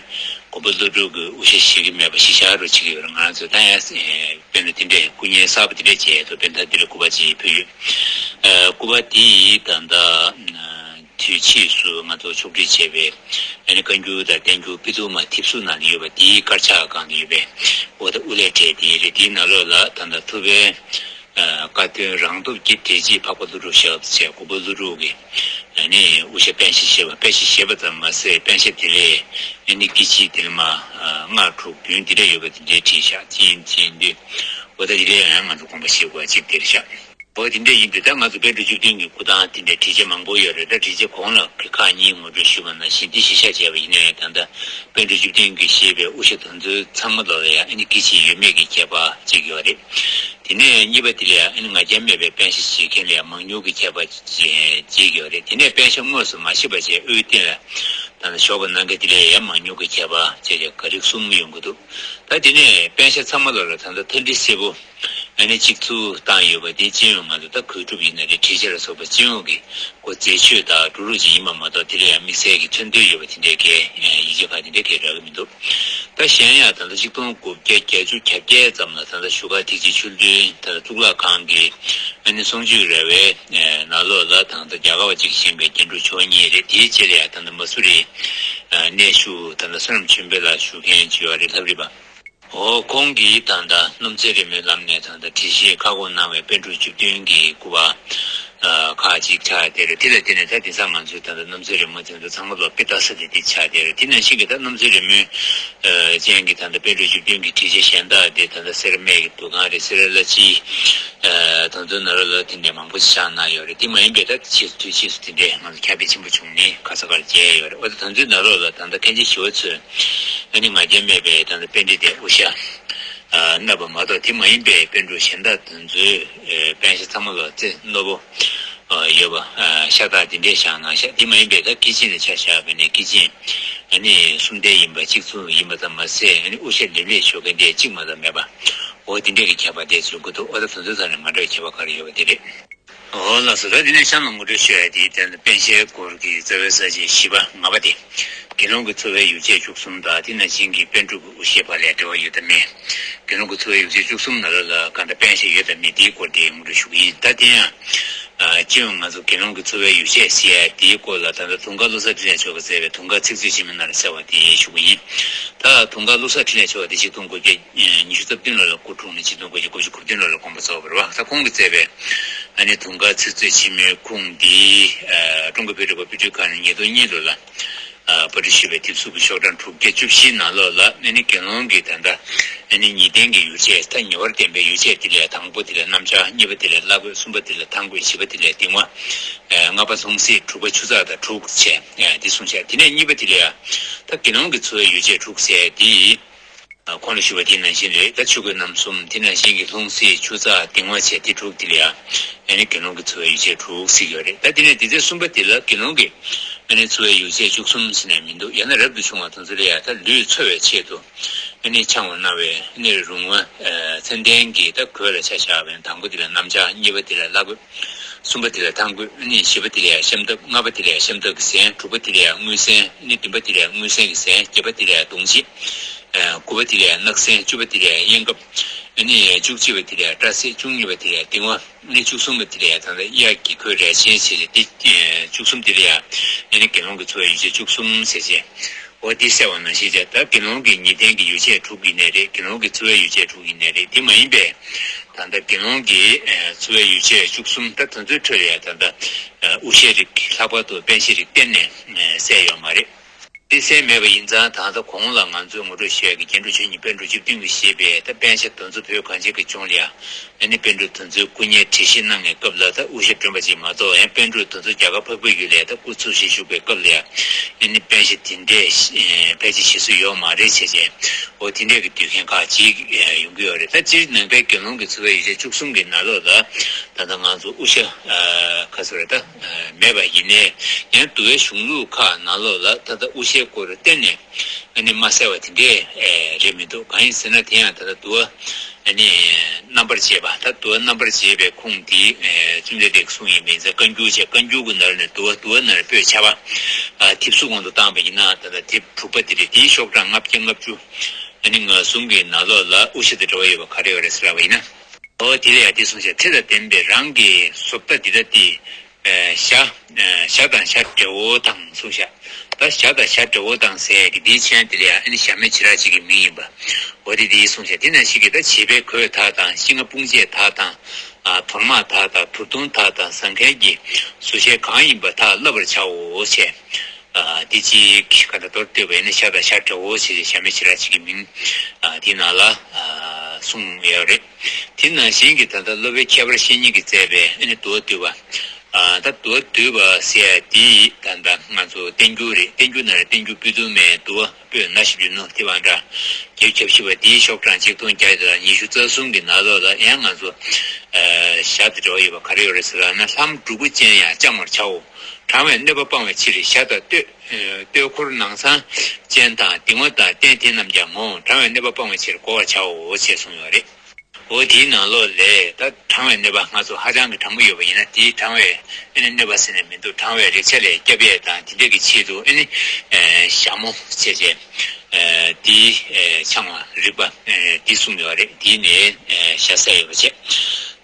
མགོན་པོ་ཀླུ་སྒྲུབ་ཀྱི་དབུ་ཞྭ་བཞེས་ཀྱི་མེད་པ་གཞི་བཞག་རོགས་བྱེད་ཀྱི་ཡོད་རེད། ང་ཚོས་ད་ཡང་དཔེར་ན་དེ་འདྲའི་སྐུ་བརྙན་གསར་པ་དེ་འདྲ་བྱས་ཏེ་དཔེར་ན་ད་འདི་ལ་སྐུ་པར་ཅིག་ཕུལ་ཡོད། ཨ་སྐུ་པར་དེ་ཡིས་ད་ལྟ་དུས་ཕྱིས་སུ་ང་ཚོ་ཕྱོགས་སྒྲིག་བྱས་པའི་ཨ་ནི་བཀའ་འགྱུར་དང་བསྟན་འགྱུར་ཕུད་དུ་མ་ཐེབས་གཟུགས་ནང་ལ་ཡོད་པ་དེའི་དཀར་ཆག་སྒང་ལ་ཡོད་པའི་འོ་ད་དབུ་ལས་བྲིས་དེ་རེད། དེའི་ནང་ལོགས་ལ་ད་ལྟ་ཐུབ་པའི་ཨ་བཀའ་བསྟན་རང་སྟོབས་ཀྱི་འགྲེལ་བྱེད་འཕགས་པ་ཀླུ་སྒྲུབ་ཞབས་ཞེས་མགོན་པོ་ཀླུ་སྒྲུབ་ཀྱི་ཨ་ནི་དབུ་ཞྭ་པཎ་ཞྭ་ཞེས་པ། པཎ་ཞྭ་ཞེས་པ་ཙམ་མ་ཟད་པཎ་ཞྭ་དེ་ལས་ཨ་ནི་སྐེད་ཆིངས་དེ་ལ་མ་ཨ་ལྔ་དྲུག་བདུན་དེ་འདྲ་ཡོད་པ་དེ་འདྲའི་བྲིས་ཤག་ཅིན་ཅིན་དུས་འོ་ད་དེ་འདྲའི་ཡང་ང་ཚོ་དགོངས་པ་བཞེས་དགོས་པ་ཅིག་དེ་རེད་ཤག་འོ་དེ་འདྲ་ཡིན་དུས་ད་ང་ཚོ་པཎ་གྲུབ་བཅུ་བདུན་གྱི་སྐུ་ཐང་དེ་འདྲའི་བྲིས་བྱ་མང་པོ་ཡོད་རེད། ད་བྲིས་བྱ་གོང་ལ་ཁག་གཉིས་ངོ་སྤྲོད་ཞུས་པ་ནང་བཞིན་འདི་གཞི་བཞག་བྱས་པ་ཡིན་ན་ཡང་ད་ལྟ་པཎ་གྲུབ་བཅུ་བདུན་གྱིས་བཞེས་པའི་དབུ་ཞྭ་དེ་ཚོའི་ཚང་མ་ལོགས་ལ་ཡང་ཨ་ནི་སྐེད་ཆིངས་ཡོད་མེད་ཀྱི་ཁྱད་པར་ཅིག་ཡོད་རེད། དེ་ནས་གཉིས་པ་དེ་ལ་ཡང་ཨ་ནི་ང་རྒྱལ་མེད་པའི་པཎ་ཞྭ་བཞེས་མཁན་ལ་ཡང་མང་ཉུང་གི་ཁྱད་པར་ཅིག་ཡོད་རེད། དེ་ནས་པཎ་ཞྭ་དངོས་སུ་མ་བཞེས་པ་བྱས་དབུའི་སྟེང་ལ་ད་ལྟ་བཞོགས་པ་གནང་མཁན་དེ་ལ་ཡང་མང་ཉུང་གི་ཁྱད་པར་བྱས་ཏེ་ག་རིགས་གསུམ་ཡོང་གི་འདུག་ད་དེ་ནས་པཎ་ཞྭ་ཚང་མ་ལོགས་ལ་ད་ལྟ་མཐའ་འདྲི་སེར་པོ་ཨ་ནི་གཅིག་བཙུགས་བཏང་ཡོད་པ་དེ་སྤྱི་ཡོངས་ང་ཚོ་ད་གོས་དྲུབ་ཡིན་ན་རེད། བྲིས་ཆས་ལ་སོགས་པ་སྤྱི་ཡོངས་ཀྱི་སྒོ་མཛེས་ཆོས་དང་འགྲོ་ལུགས་ཅིག་ཡིན་པ་མ་གཏོགས་དེ་ལ་ཡང་དམིགས་བསལ་གྱི་མཚོན་དོན་ཡོད་པ་དེ་འདྲའི་གའི་ཡིག་ཆ་ཁག་དེ་འདྲའི་གའི་རག་གི་མི་འདུག་ད་གཞན་ཡང་ད་ལྟ་ཆིག་སྟོང་དགུ་བརྒྱ་བརྒྱད་ཅུ་གྱ་བརྒྱད་ཙམ་ལ་ད་ལྟ་བཞུགས་སྒར་ཐེག་ཆེན་ཆོས་མཐུན་ད་ལྟ་གཙུག་ལག་ཁང་གི་ཨ་ནི་གསུང་ཆོས་ར་བའི་ནང་ལོགས་ལ་ད་ལྟ་རྒྱ་གར་བ་གཅིག་བཞེངས་པའི་རྒྱན་དྲུག་མཆོག་གཉིས་རེད། དེའི་རྗེས་ལ་ཡང་ད་ལྟ་མ་སུ་རི་གནས་བཞུགས་ད་ལྟ་བསོད་ནམས་ཆོས་འཕེལ་ལགས་བཞུགས་མཁན་ཅིག་ཡོད་རེད། ལྷ་རི་པ། འོ་ཁོང་གིས་ད་ལྟ་སྣུམ་ཚོན་རི་མོའི་ལམ་ནས་ད་ལྟ་བྲིས་གཞི་ཁ་སྐོང་གནང་བའི་པཎ་གྲུབ་བཅུ་བདུན་གྱི་སྐུ་པར་ཁག་ཅིག་ཆགས་བསྡད་རེད། དེ་ལ་བརྟེན་ནས་ད་དེང་སང་ང་ཚོས་ད་ལྟ་སྣུམ་ཚོན་རི་མོ་དེ་ཚོ་ཚང་མ་ལོག་པེ་ཏ་ས་དེ་དེ་ཆགས་བསྡད་རེད། དེ་ནང་བཞིན་གྱི་ད་སྣུམ་ཚོན་རི་མོའི་ཅན་གྱི་ད་ལྟ་པཎ་གྲུབ་བཅུ་བདུན་གྱི་བྲིས་གཞི་གཞན་དག་དེ་ད་ལྟ་སེ་ར་སྨད་ཀྱི་འདུ་ཁང་རེད། སེ་ར་བླ་སྤྱིའི་ད་ཚོའི་ནང་ལོགས་ལ་དེ་འདྲའི་མང་པོ་ཞིག་ཆགས་གནང་ཡོད་རེད། དེ་མ་ཡིན་པའི་ད་ཕྱིས་སུ་དུས་ཕྱིས་སུ་དེ་འདྲའི་ང་ཚོ་ཁྱབ་སྤེལ་ཆེན་པོ་བྱུང་ནས་ག་ས་གར་མཇལ་ཡོད་རེད། འོ་ད་ད་ཚོའི་ནང་ལོགས་ལ་ད་ལྟ་མཁན་ཆེན་ཞི་བ་འཚོས་ཨ་ནི་ང་རྒྱལ་མེད་པའི་ད་ལྟ་པཎྜི་ཏའི་དབུ་ཞྭ་མནབས་པ་མ་གཏོགས་དེ་མ་ཡིན་པའི་པཎ་གྲུབ་གཞན་དག་དེ་ཚོའི་པཎ་ཞྭ་ཚང་མ་ལ་རྩེ་རྣོ་པོ་ཡོད་པ་ཤ་སྟག་དེ་འདྲས་བཞག་གནང་ཤག་དེ་མ་ཡིན་པའི་ད་སྐེད་ཆིངས་ལ་ཆ་བཞག་པ་ཡིན་ན་སྐེད་ཆིངས་ཨ་ནི་གསུམ་ལྡན་ཡིན་པ་གཅིག་མཚུངས་ཡིན་པ་ཙམ་མ་ཟད་ཨ་ནི་དབུ་ཞྭ་ལེབ་ལེབ་བཞོགས་མཁན་དེ་གཅིག་མ་ཙམ་མེད་པ་འོ་དེ་འདྲས་ཀྱི་ཁྱད་པར་དེ་ཚོ་ཡོང་གི་འདུག་འོ་ད་དེ་ཚོའི་ཐོག་ནས་མ་འདྲ་བའི་ཁྱད་པར་ག་རེ་ཡོད་པ་དེ་རེད། འོ་ལགས་སོ། ད་དེ་ནས་གཤམ་ལ་ངོ་སྤྲོད་ཞུ་ཡ་དེ་ད་ལྟ་པཎ་ཞྭའི་སྐོར་གྱི་རྩ་བའི་ས་བཅད་བཞི་པ་ལྔ་པ་དེ། དགེ་སློང་གི་འཚོ་བའི་ཡོ་བྱད་བཅུ་གསུམ་དང་དེ་ནང་བཞིན་གྱི་པཎ་གྲུབ་ཀྱི་དབུ་ཞྭའི་བར་ལ་འབྲེལ་བ་ཡོད་དམ་མེད། དགེ་སློང་གི་འཚོ་བའི་ཡོ་བྱད་བཅུ་གསུམ་ནང་ལོགས་ལ་གང་འདྲ་པཎ་ཞྭ་ཡོད་དམ་མེད་དེའི་སྐོར་དེ་ངོ་སྤྲོད་ཞུ་གི་ཡིན། ད་དེ་ཡང་སྤྱི་ཡོངས་ང་ཚོ་དགེ་སློང་གི་འཚོ་བའི་ཡོ་བྱད་ཟེར་ཡ་དེའི་སྐོར་ལ་ད་ལྟ་དུང་དཀར་བློ་བཟང་འཕྲིན་ལས་མཆོག་གིས་མཛད་པའི་དུང་དཀར་ཚིག་མཛོད་ཆེན་མོའི་ནང་ལ་གསལ་བ་དེ་ཞུ་གི་ཡིན། ད་དུང་དཀར་བློ་བཟང་འཕྲིན་ལས་མཆོག་དེ་ཆིག་སྟོང་དགུ་བརྒྱ་ཉི་ཤུ་རྩ་བདུན་ལོ་ལ་སྐུ་འཁྲུངས་ནས་ཆིག་སྟོང་དགུ་བརྒྱ་དགུ་བཅུ་གོ་བདུན་ལོ་ལ་དགོངས་པ་རྫོགས་པ་རེད་བ། ད་ཁོང་གིས་མཛད་པའི་ཨ་ནི་དུང་དཀར་ཚིག་མཛོད་ཆེན་མོའི་ཁུངས་འདི་ཀྲུང་གོའི་བོད་རིག་པ་དཔེ་སྐྲུན་ཁང་ནས་ཉིས་སྟོང་གཉིས་ལོ་ལ་ པར་སྐྲུན་ཞུས་པའི་དེབ་གཟུགས་ཀྱི་ཤོག་གྲངས་དྲུག་བརྒྱ་བཅུ་བཞི་ནང་ལོགས་ལ་ཨ་ནི་དགེ་སློང་གི་ད་ལྟ་ཨ་ནི་ཉིས་ལྡན་གྱི་ཡོ་བྱད། ད་ཉེ་བར་བསྟན་པའི་ཡོ་བྱད་དེ་ལ་དང་པོ་དེ་ལ་རྣམ་གཞག་གཉིས་པ་དེ་ལ་བླ་གོས། གསུམ་པ་དེ་ལ་ཐང་གོས། བཞི་པ་དེ་ལ་གདིང་བ། ལྔ་པ་ལྷུང་བཟེད། དྲུག་པ་ཆུ་ཚགས་དང་དྲུག་བྱས་འདི་གསུངས་བཞག་དེ་ནས་གཉིས་པ་དེ་ལ་ཡ་ད་དགེ་སློང་གི་འཚོ་བའི་ཡོ་བྱད་དྲུག་ཟེར་དེ། ཁོང་ལ་ཞུ་བ་དེ་ནང་བཞིན་རེད། ད་ཆོས་གོས་རྣམ་གསུམ། དེ་ནང་བཞིན་གྱི་ལྷུང་བཟེད། ཆུ་ཚགས། གདིང་བ་བྱས་དེ་དྲུག་དེ་ལ་ཡང་ཨ་ནི་དགེ་སློང་གི་འཚོ་བའི་ཡོ་བྱད་དྲུག་ཟེར་གྱི་ཡོད་རེད། ད་དེ་ནས་དེ་ཚེ་གསུམ་པ་དེ་ལ་དགེ་སློང་གི་ཨ་ནི་འཚོ་བའི་ཡོ་བྱད་བཅུ་གསུམ་ཟེར་ནས་མི་འདུག་ཡང་ན་རབ་ཏུ་བྱུང་བ་དེ་ཚོ་ལ་ཡང་ད་ལུས་འཚོ་བའི་ཆེད་དུ་ཨ་ནི་འཆང་བ་གནང་བའི་ཨ་ནི་རུང་བ། ཚད་ལྡན་གྱི་ད་གོས་ལ་ཆ་བཞག་པའི་དང་པོ་དེ་ལ་རྣམ་གཞག་གཉིས་པ་དེ་ལ་བླ་གོས། གསུམ་པ་དེ་ལ་ཐང་གོས། ཨ་ནི་བཞི་པ་དེ་ལ་ཡང་ཤམ་ཐབས། ལྔ་པ་དེ་ལ་ཡང་ཤམ་ཐབས་ཀྱི་གཟན། དྲུག་པ་དེ་ལ་ཡང་དངུལ་གཟན། ཨ་ནི་བདུན་པ་དེ་ལ་ཡང་དངུལ་གཟན་གྱི་གཟན། བརྒྱད་པ་དེ་ལ་ཡང་གདོང་བྱེད། དགུ་པ་དེ་ལ་ཡང་སྣག་གཟན། བཅུ་པ་དེ་ལ་ཡང་གཡས་འགབ། ཨ་ནི་བཅུ་གཅིག་པ་དེ་ལ་ཡང་སྐྲ་སེར། བཅུ་གཉིས་པ་དེ་ལ་ཡང་གདིང་བ། ཨ་ནི་བཅུ་གསུམ་པ་དེ་ལ་ཡང་ད་ལྟ་གཡས་ཀྱི་གོས་རས་ཆེན་བྱས་ཏེ་བཅུ་གསུམ་དེ་ལ་ཡང་ཨ་ནི་དགེ་སློང་གི་འཚོ་བའི་ཡོ་བྱད་བཅུ་གསུམ་ཟེར་བྱས། འོ་འདི་གསལ་བ་ནང་བཞིན་བྱས། ད་དགེ་སློང་གི་ཉིས་ལྡན་གྱི་ཡོ་བྱད་དྲུག་ཡིན་ནའི་རེད། དགེ་སློང་གི་འཚོ་བའི་ཡོ་བྱད་དྲུག་ཡིན་ནའི་རེད། དེ་མ་ཡིན་པའི་ད་ལྟ་དགེ་སློང་གི་འཚོ་བའི་ཡོ་བྱད་བཅུ་གསུམ། ད་དེ་ཚོའི་ཁྲོད་ལ་ཡང་ད་ལྟ་དབུ་ཞྭའི་རིགས། ལྷག་པར་དུ་པཎ་ཞྭའི་རིགས་གཏན་ནས་གསལ་ཡོད་མ་རེད། དེ་གསལ་མེད་པ་ཡིན་ཙང་ད་ལྟ་གོང་ལ་ང་ཚོས་ངོ་སྤྲོད་ཞུས་ཀྱི་རྒྱན་དྲུག་ཆོས་ཉིད་པཎ་གྲུབ་བཅུ་བདུན་གྱིས་བཞེས་པའི་ད་པཎ་ཞྭ་དེ་ཚོ་བོད་གངས་ཅན་གྱི་ལྗོངས་ལ་ཡང་ཨ་ནི་པཎ་གྲུབ་དེ་ཚོའི་སྐུ་བརྙན་བྲིས་གཞི་གནང་བའི་སྐབས་ལ་ད་དབུ་ཞྭ་སྒྲོན་པ་ཅིག་མ་གཏོགས། ཡང་པཎ་གྲུབ་དེ་ཚོ་རྒྱ་གར་འཕགས་པའི་ཡུལ་ལ་ད་སྐུ་འཚོ་བཞིན་བཞུགས་པའི་སྐབས་ལ་ཡང་ཨ་ནི་པཎ་ཞྭ་དེ་འདྲས་ཕལ་ཆེར་བཞེས་སྲོལ་ཡོད་མ་རེད་བྱས་བྱས། འོ་དེ་འདྲས་ཀྱི་འདོད་མཁན་ཁག་ཅིག་ཡོང་གི་ཡོད་རེད། ད་སྤྱིར་ནང་པའི་དགེ་སློང་གི་འཚོ་བའི་ཡོ་བྱད་བཅུ་གསུམ་གྱི་ནང་ལོགས་ལ་ད་ལྟ་ང་ཚོ་དབུ་ཞྭ་ཁ་སོ་རེད་ད་མེད་པ་ཡིན་ནའི། ཡང་འདུལ་བའི་གཞུང་ལུགས་ཁག་ནང་ལོགས་ལ་ད་ལྟ་དབུ་ཞྭའི་སྐོར་གཏན་ནས་ཨ་ནི་མ་གསལ་བ་དེ་འདྲས་རེད་མི་འདུག་གང་ཡིན་ཟེར་ན་དེ་ཡང་ད་ལྟ་འདུལ་བ་ཨ་ནི་རྣམ་པར་འབྱེད་པ། ད་འདུལ་བ་རྣམ་པར་འབྱེད་པའི་ཁུངས་དེ་བཅོམ་ལྡན་འདས་ཀྱི་གསུང་ཡིན་པ་ཡིན་ཙང་བཀའ་འགྱུར་བྱས། བཀའ་འགྱུར་གྱི་ནང་ནས་འདུལ་བ། འདུལ་བ་ནང་ནས་པོད་ཆ་པ་ཐེབས་གཟུགས་དབང་དུ་བཏང་བ་ཡིན་ན་ད་ལྟ་དེབ་དྲུག་པ་དེ་རེད། དེའི་ཤོག་གྲངས་ལྔ་བརྒྱ་ལྔ་བཅུ། ཨ་ནི་ང་གསུམ་གྱི་ནང་ལོགས་ལ་དབུ་ཞྭ་དང་འབྲེལ་བ་ཡོད་པ་ག་རེ་ཡོད་རེད་ཟེར་ལབ་པ་ཡིན་ན། འོ་དེ་ལ་ཡང་དེ་གསུངས་ཤག་ཚེ་དང་ལྡན་པའི་རང་གི་བཟོ་ལྟ་འདི་ལྟ་སྟེ། ཞྭ། ཞྭ་དང་ཞྭ་འདྲ་བོ་དང་གསུངས་ཤག་ད་ཞྭ་དང་ཞྭ་འདྲ་བོ་དང་ཟེར་གྱི་འདིའི་མཚན་དེ་ལ་ཡང་ཨ་ནི་ཞྭ་མོའི་བྱེ་བྲག་ཅིག་གི་མིང་ཡིན་པ། འོ་དེ་འདི་གསུངས་ཤག་དེ་ནང་བཞིན་གྱི་ད་བྱིས་པའི་གོས་དག་དང་། ཤིང་སྔ་སྤུངས་བཅད་དག་དང་། དོར་དམར་དག་དང་། དུར་དུང་དག་དང་། ཟ་མཁན་གྱི་བཟོ་ཆས་གང་ཡིན་པ་དག་བསླབ་པར་བྱའོ་ཞེས། འདི་གཅིག་ག་ད་མདོར་བསྡུས་པ་ཡིན་ན་ཞྭ་དང་ཞྭ་འདྲ་བོ་ཞེས་ཞྭ་མོའི་བྱེ་བྲག་ཅིག་གི་མིང་འདི་ནང་ལ་གསུངས་ཡོད་རེད། དེ་ནང་བཞིན་གྱི་ད་ལྟ་སློབ་དཔོན་ཁྱད་པར་བཤེས་གཉེན་གྱིས་མཛད་པའི་ཨ་ནི་འདུལ་བ་བསྡུས་པ། ད་འདུལ་བ་བསྡུས་པ་ཟེར་ཡ་འདི་ད་ལྟ་ང་ཚོ་བསྟན་འགྱུར་རེད། བསྟན་འགྱུར་ནང་ལ་བསྟན་འགྱུར་སྤྱི་དོན་མའི་འདུལ་བ་པོད་ན་བཞི་བཅུ་ནོ་དེ་བང་འདྲ་བརྒྱད་ཅུ་གྱ་བཞི་པ་དེའི་ཤོག་གྲངས་གཅིག་སྟོང་བརྒྱ་དང་ཉི་ཤུ་རྩ་གསུམ་གྱི་ནང་ལོགས་ལ་ཡང་ང་ཚོ་ཞྭ་དང་འབྲེལ་བ་ཡོད་པ་ག་རེ་ཡོད་རེད་ཟེར་ལབ་ན། ལྷམ་འབྲུ་གུ་ཅན་ཡང་བཅང་བར་བྱའོ། གྲང་བའི་གནོད་པ་སྤང་བའི་ཕྱིར་ཞྭ་དང་སྟོད། སྟོད་འཁོར་ནང་ཚང་ཅན་དང་གདིང་བ་དང་སྟན་དེ་རྣམས་ཀྱང་ངོ་། གྲང་བའི་གནོད་པ་སྤང་བའི་ཕྱིར་བགོ་བར་བྱའོ་ཞེས་གསུངས་ཡོད་རེད། འོ་དེའི་ནང་ལོགས་ལས་ད་གྲང་བའི་གནོད་པ་ང་ཚོ་ཧ་ཅང་གི་གྲང་མོ་ཡོད་པ་ཡིན་ན་དེའི་གྲང་བའི་ཨ་ནི་གནོད་པ་ཟེར་ནས་མི་འདུག་གྲང་བའི་རེག་བྱ་ལས་སྐྱོབ་ཡས་དང་དེ་འདྲ་གི་ཆེད་དུ་ཨ་ནི་ཞྭ་མོ་བྱས་བྱས་དེའི་འཆང་བ་རིགས་པ་དེ་གསུངས་ཡོད་རེད། དེའི་ནས་ཞྭ་ཟས་ཡོད་པ་བྱས།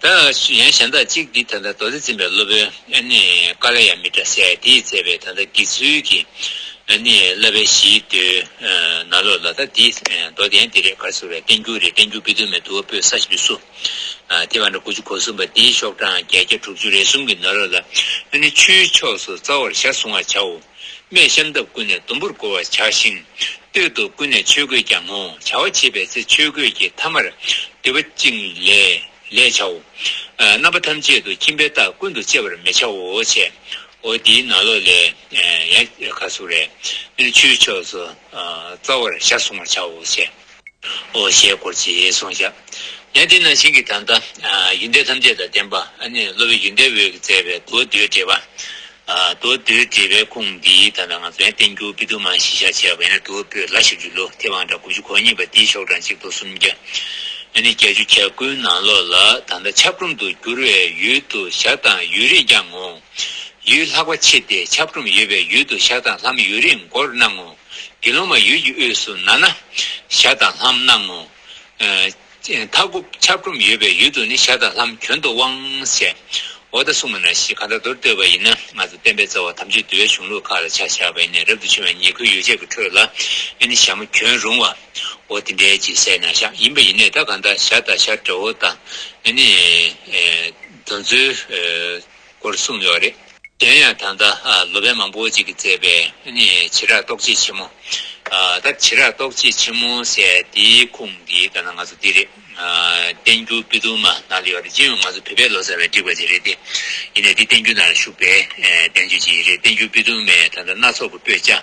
ད་ཡང་གཞན་དག་གཅིག་འདི་ད་ལྟ་མདོ་སྡེ་འཛིན་པའི་སློབ་དཔོན་ཨ་ནི་ཀཱ་ལ་ཡ་མི་ཏྲ་ཟེར་དེས་མཛད་པའི་ད་ལྟ་དགེ་ཚུལ་གྱི་ཨ་ནི་བསླབ་པའི་གཞིའི་མདོའི་ནང་ལོགས་ལ་ད་འདི་མདོ་དོན་འདི་རེད། ག་རེ་ཟེར་བའི་བསྟན་འགྱུར་རེད། བསྟན་འགྱུར་སྤྱི་དོན་མའི་འདུལ་བ་པོད་ས་བཞི་བཅུ་སོ། དེ་བ་འདྲ་དགུ་བཅུ་གོ་གསུམ་པ་འདིའི་ཤོག་གྲངས་བརྒྱད་བརྒྱ་དྲུག་ཅུ་རེ་གསུམ་གྱི་ནང་ལོགས་ལ་ཨ་ནི་ཆུའི་ཕྱོགས་སུ་རྩ་བར་ཞྭ་བཟུང་བར་བྱའོ། སྨད་ཤམ་ཐབས་ཀུན་ནས་ཟླུམ་པོར་བགོ་བར་བྱ་ཞིང་། སྟོད་དུ་ཀུན་ནས་ཆོས་གོས་ཀྱང་ངོ་། བྱ་བ་བྱེད་པའི་ཚེ་ཆོས་གོས་ཀྱི་ཐ་མར་མདུད་པ་བཅིངས་ལས་ལས་བྱའོ། རྣམ་པ་ཐམས་ཅད་དུ་ཁྱིམ་པའི་རྟགས་ཀུན་ཏུ་སྤྱད་པར་མི་བྱའོ་ཞེས། འོ་འདིའི་ནང་ལོགས་ལས་ཡང་ཁ་སུ་རེ་ཆུའི་ཕྱོགས་སུ་རྩ་བར་ཞྭ་བཟུང་བར་བྱའོ་ཞེས། འོ་ཞེས་སྐོར་ཅིག་གསུངས་བཞག་ཡང་དེ་ནང་བཞིན་གྱི་ད་ལྟ་ཡོན་ཏན་ཐམས་ཅད་དང་ལྡན་པ་ཨ་ནི་སློབ་དཔོན་ཡོན་ཏན་འོད་ཀྱིས་མཛད་པའི་མདོ་བསྡུས་འགྲེལ་པ། མདོ་བསྡུས་འགྲེལ་པའི་ཁུངས་འདི་ད་ལྟ་ང་ཚོ་ཡང་བསྟན་འགྱུར་སྤྱི་དོན་མ་གཞི་བཞག་བྱས་པ་ཡིན་ན་མདོ་པོད་ལ་བཞི་བཅུ་ལོ། དེ་བང་འདྲ་དགུ་བཅུ་གོ་གཉིས་པ་འདིའི་ཤོག་གྲངས་གཅིག་སྟོང་སུམ་བརྒྱ། ཨ་ནི་བརྒྱད་ཅུ་གྱ་དགུའི་ནང་ལོགས་ལ་ད་ལྟ་ཆབ་གྲུམ་དུ་གྱུར་བའི་ཡུལ་དུ་ཞྭ་དང་ཡུལ་རིས་ཀྱང་ངོ་། ཡུལ་ལྷག་པ་ཕྱེ་སྟེ་ཆབ་གྲུམ་ཡོད་པའི་ཡུལ་དུ་ཞྭ་དང་ལྷམ་ཡུལ་རིས་མགོར་སྣང་ངོ་། དགེ་སློང་མ་ཡུལ་གྱི་དབུས་སུ་ན་ན་ཞྭ་དང་ལྷམ་སྣང་ངོ་། མཐའ་འཁོབ་ཆབ་གྲུམ་ཡོད་པའི་ཡུལ་དུ་ནི་ཞྭ་དང་ལྷམ་གྱོན་དུ་དབང་ཞེས། འོ་ད་གསུངས་པ་ནང་བཞིན་གང་ལྟར་མདོར་བསྡུས་པ་ཡིན་ན་ང་ཚོ་བསྟན་པའི་རྩ་བ་དམ་ཆོས་འདུལ་བའི་གཞུང་ལུགས་ཁག་ལ་ཆ་བཞག་པ་ཡིན་ན་རབ་ཏུ་བྱུང་བའི་ཉེར་མཁོའི་ཡོ་བྱད་ཀྱི་ཁྲོད་ལ་ཨ་ནི་ཞྭ་མོ་གྱོན་རུང་བ་འོ་དེ་འདྲའི་ཅིག་གསལ་གནང་བཞག་ཡིན་པ་ཡིན་ནའི་ད་གང་ལྟར་ཞྭ་དང་ཞྭ་འདྲ་བོ་དང་ཨ་ནི་དེ་ཚོའི་སྐོར་གསུངས་ཡོད་རེད། གཞན་ཡང་ད་ལྟ་ལོ་པཎ་མང་པོ་ཅིག་གིས་མཛད་པའི་ནི་བྱེ་བྲག་རྟོགས་བྱེད་ཆེན་མོ། ད་བྱེ་བྲག་རྟོགས་བྱེད་ཆེན་མོ་ཟེར་དེའི་ཁུངས་འདི་ད་ནང་ང་ཚོ་འདི་རེད། བསྟན་འགྱུར་དཔེ་དུམ་མ་ནང་ལ་ཡོད་རེད། སྤྱི་ཡོངས་ང་ཚོ་བོད་པའི་ལོ་ཙཱ་བས་བྲིས་པ་ཅིག་རེད་དེ། ཡིན་ནའི་འདི་བསྟན་འགྱུར་ནང་ལ་བཞུགས་པའི་བསྟན་བཅོས་ཅིག་རེད། བསྟན་འགྱུར་དཔེ་དུམ་མའི་ད་ལྟ་སྣ་ཚོགས་ཀྱི་པོད་ཆ་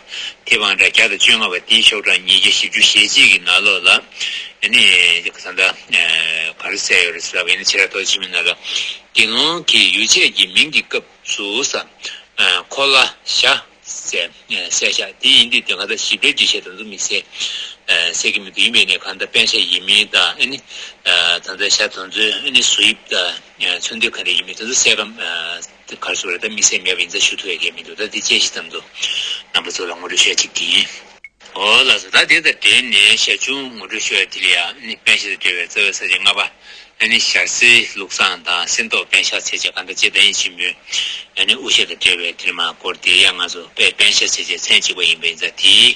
ཐེར་དབང་གྲགས་བརྒྱ་དང་བཅོ་ལྔ་པ་དེའི་ཤོག་གྲངས་ཉིས་བརྒྱ་བཞི་བཅུ་ཞེ་གཅིག་གི་ནང་ལོགས་ལ་ཨ་ནི་ད་ལྟ་ག་རེ་གསལ་ཡོད་རེད་ཟེར་ལབ་པ་ཡིན་ན། བྱེ་བྲག་རྟོགས་བྱེད་ཆེན་མོའི་ནང་ལ་དགེ་སློང་གི་ཡུལ་ཆད་ཀྱི་མིང་གི་སྐབས་སུ་ས། འཁོར་ལ་ཞ་ཟེར་གསལ་བཞག་དེ་ཡིན་དུས་དེ་ག་ད་ཞིབ་ཕྲའི་འགྲེལ་བཤད་དེ་ཚོ་དམིགས་བསལ་གསལ་གྱི་མི་འདུག་ཡིན་པས་ནས་གང་ལྟར་པཎ་ཞྭ་ཡིན་མིན་དང་ཨ་ནི་ད་ལྟ་ཞྭ་དེ་ཚོའི་ཨ་ནི་བཟོ་དབྱིབས་དང་ཚོན་མདོག་ག་འདྲ་ཡིན་མིན་དེ་ཚོ་གསལ་ཁ་ག་རེ་ཟེར་དགོས་རེད། ད་དམིགས་བསལ་མེད་པ་ཡིན་ཙང་ཞུ་ཐུབ་ཡ་གང་ཡང་མི་འདུག་ད་དེ་དཔྱད་གཞི་ཙམ་དུ་རྣམ་པ་ཚོ་ལ་ངོ་སྤྲོད་ཞུ་ཡ་གཅིག་དེ་ཡིན། འོ་ལགས་སོ། ད་དེ་དང་འབྲེལ་ནས་ཞར་བྱུང་ངོ་སྤྲོད་ཞུ་ཡ་དེ་ལ་ཡང་ནི་པཎ་ཞྭ་དང་འབྲེལ་བའི་རྩ་བའི་ས་བཅད་ལྔ་པ། ཨ་ནི་ཞྭ་སེར་ལུགས་བཟང་དང་གསེར་མདོག་པཎ་ཞྭ་ཟེར་བྱས་གང་ལྟར་རྗེ་བདག་ཉིད་ཆེན་པོའི་ཨ་ནི་དབུ་ཞྭ་དང་འབྲེལ་བའི་དེ་མ་སྐོར་དེ་ཡང་ང་ཚོ་པཎ་པཎ་ཞྭ་ཟེར་བྱས་མཚན་གཅིག་པ་ཡིན་པ་ཡིན་ཙང་དེའི་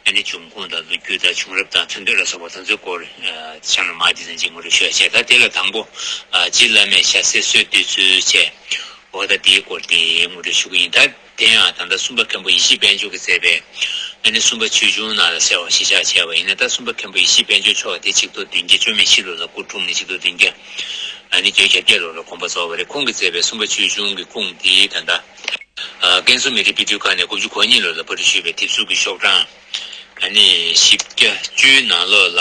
ཨ་ནི་འབྱུང་ཁུངས་དང་ལོ་རྒྱུས་དང་བྱུང་རབས་དང་ཚོན་མདོག་ལ་སོགས་པ་དེ་ཚོའི་སྐོར་གཤམ་ལ་མར་དེ་ཙམ་ཅིག་ངོ་སྤྲོད་ཞུ་ཡ་བྱས། ད་དེ་ལ་དང་པོ་རྗེ་བླ་མས་ཞྭ་སེར་གསོལ་བསྡད་ཚུལ་བྱས། འོ་ད་དེའི་སྐོར་དེ་ངོ་སྤྲོད་ཞུ་གི་ཡིན། ད་དེ་ཡང་ད་ལྟ་གསུམ་པ་མཁན་པོ་ཡེ་ཤེས་དཔལ་འབྱོར་གྱིས་མཛད་པའི་ཨ་ནི་གསུམ་པ་ཆོས་འབྱུང་ནང་ལ་གསལ་བ་གཞིར་བཞག་བྱས་པ་ཡིན་ན། ད་གསུམ་པ་མཁན་པོ་ཡེ་ཤེས་དཔལ་འབྱོར་མཆོག་དེ་ཆིག་སྟོང་བདུན་བརྒྱ་བཅུ་མེད་བཞི་ལོ་ལ་སྐུ་འཁྲུངས་ནས་ཆིག་སྟོང་བདུན་བརྒྱ་ཨ་ནི་བརྒྱད་ཅུ་གྱ་བརྒྱད་ལོ་ལ་དགོངས་པ་རྫོགས་པ་རེད། ཁོང་གིས་མཛད་པའི་གསུམ་པ་ཆོས་འབྱུང་གི་ཁུངས་དེ་ད་ལྟ་ཀན་སུའུ་མི་རིགས་དཔེ་སྐྲུན་ཁང་ནས་དགུ་བཅུ་གོ་གཉིས་ལོ་ལ་པར་སྐྲུན་ཞུས་པའི་དེབ་གཟུགས་ཀྱི་ཤོག་གྲངས་ཨ་ནི་བཞི་བརྒྱ་བཅུའི་ནང་ལོགས་ལ།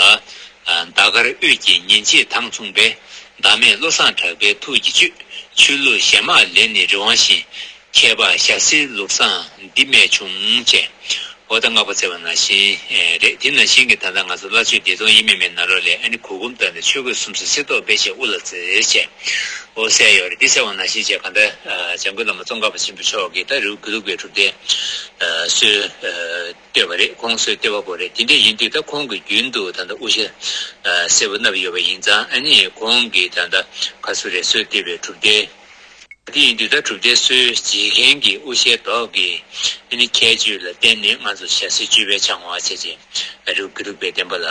ཟླ་སྐར་དབུས་ཀྱི་ཉིན་བྱེད་དང་མཚུངས་པའི། བདག་མེད་བློ་བཟང་གྲགས་པའི་ཐུགས་ཀྱི་བཅུད། ཆོས་ལུགས་གཞན་མ་ལས་ནི་རི་དབང་བཞིན། མཁས་པ་ཞྭ་སེར་ལུགས་བཟང་འདི་རྨད་བྱུང་བཅས། འོ་ད་བསྔགས་པ་མཛད་པ་ནང་བཞིན་རེད། དེ་ནང་བཞིན་གྱི་ད་ལྟ་ང་ཚོ་བླ་མཆོད་བདེ་སྟོང་དབྱེར་མེད་མའི་ནང་ལོགས་ལས་ཨ་ནི་གུར་གུམ་དང་ནི་ཆོས་གོས་གསུམ་སོགས་གསེར་མདོག་དཔེ་བྱད་དབུ་ལ་མཛེས་བྱས། འོ་གསལ་ཡོད་རེད། འདི་གསལ་བ་ནང་བཞིན་བྱས་གང་ལྟར་འཇམ་མགོན་བླ་མ་ཙོང་ཁ་པ་ཆེན་པོ་མཆོག་གིས་ད་རི་བོ་དགེ་ལུགས་པའི་གྲུབ་སྡེ་སྲོལ་བཏོད་པ་རེད། ཁོང་སྲོལ་བཏོད་པ་པོ་རེད། དེ་འདྲ་ཡིན་དུས་ད་ཁོང་གིས་རྒྱུན་དུ་ད་ལྟ་དབུ་ཞྭ་སེར་པོ་མནབས་ཡོད་པ་ཡིན་ཙང་ཨ་ནི་ཁོང་གིས་ད་ལྟ་ག་སུ་རེད་སྲོལ་བཏོད་པའི་གྲུབ་སྡེ། དེ་ཡིན་དུས་ད་གྲུབ་སྡེ་སྲོལ་འབྱེད་མཁན་གྱི་དབུ་ཞྭའི་མདོག་གི་ཨ་ནི་ཁྱད་ཆོས་ལ་བརྟེན་ནས་ང་ཚོ་ཞྭ་སེར་སྤྱོད་པའི་ཆ་ངོ་བ་བྱས་རྗེས་རི་བོ་དགེ་ལུགས་པའི་བསྟན་པ་ལ་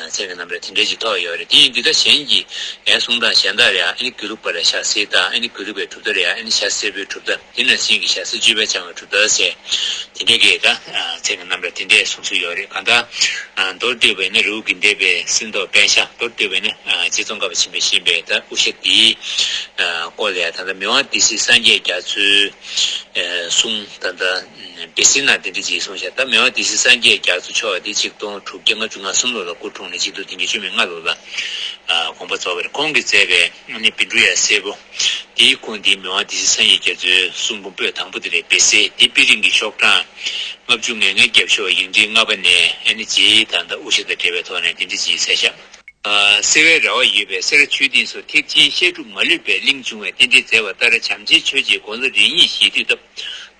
མཚན་གྱི་རྣམ་གྲངས་དེ་འདྲ་ཞིག་ཐོགས་ཡོད་རེད། དེ་ཡིན་དུས་ད་གཞན་གྱི་ཨེ་གསུང་སྟངས་གཞན་དག་ལ་ཡང་ཨ་ནི་དགེ་ལུགས་པ་ལ་ཞྭ་སེར་དང་ཨ་ནི་དགེ་ལུགས་པའི་གྲུབ་མཐའ་ལ་ཡང་ཨ་ནི་ཞྭ་སེར་པོའི་གྲུབ་མཐའ་དེ་ནང་བཞིན་གྱི་ཞྭ་སེར་སྤྱོད་པའི་ཆ་ངོ་གྲུབ་མཐའ་ཟེར་དེ་འདྲ་གི་ད་མཚན་གྱི་རྣམ་གྲངས་དེ་འདྲའི་གསུང་སྲོལ་ཡོད་རེད། གང་ལྟར་མདོར་བསྡུས་པ་ཡིན་ན་རི་བོ་དགེ་ལྡན་པའི་གསེར་མདོག་པཎ་ཞྭ། མདོར་བསྡུས་པ་ཡིན་ན་རྗེ་ཙོང་ཁ་པ་ཆེན་པོས་བཞེངས་པའི་ད་དབུ་ཞྭ་འདིའི་སྐོར་ལ་ཡང་ད་ལྟ་མི་དབང་སྡེ་སྲིད་སངས་རྒྱས་རྒྱ་མཚོའི་གསུང་ད་ལྟ་སྦས་གསལ་ནང་དེ་འདྲ་ཅིག་གསུངས་ཤག་ད་མི་དབང་སྡེ་སྲིད་སངས་རྒྱས་རྒྱ་མཚོ་མཆོག་དེ་ཆིག་སྟོང་དྲུག་བརྒྱ་ལྔ་བཅུ་ང་གསུམ་ལོ་ལ་སྐུ་འཁྲུངས་ནས་ཆིག་སྟོང་བདུན་བརྒྱ་བཅུ་མེད་ལྔ་ལོ་ལ་དགོངས་པ་རྫོགས་པ་རེད། ཁོང་གིས་མཛད་པའི་ཨ་ནི་བཻ་ཌཱུརྱ་སེར་པོ་དེའི་ཁུངས་དེ་མི་དབང་སྡེ་སྲིད་སངས་རྒྱས་རྒྱ་མཚོའི་གསུང་འབུམ་པོད་དང་པོ་དེ་རེད། སྦས་གསལ་དེ་དཔེ་རིང་གི་ཤོག་གྲངས་ལྔ་བཅུ་ང་ལྔའི་རྒྱབ་ཤོག་ཡིག་ཕྲེང་ལྔ་པ་ནས་ཨ་ནི་རྗེའི་ད་ལྟ་དབུ་ཞྭ་དང་འབྲེལ་བའི་ཐོག་ནས་དེ་འདྲ་ཅིག་གསལ་བཞག་ཨ། སེ་བའི་ར་བ་ཡོད་པའི་སེ་ར་ཆོས་སྡིངས་སུ་ཐེག་ཆེན་བཤད་སྒྲུབ་མ་ལུས་པའི་གླིང་བྱུང་བས་རྟེན་འབྲེལ་མཛད་པ་ལྟར་བྱམས་ཆེན་ཆོས་རྗེའི་དགོངས་གསལ་རིམ་གཉིས་ཞལ་བསྡུས་བཏབ།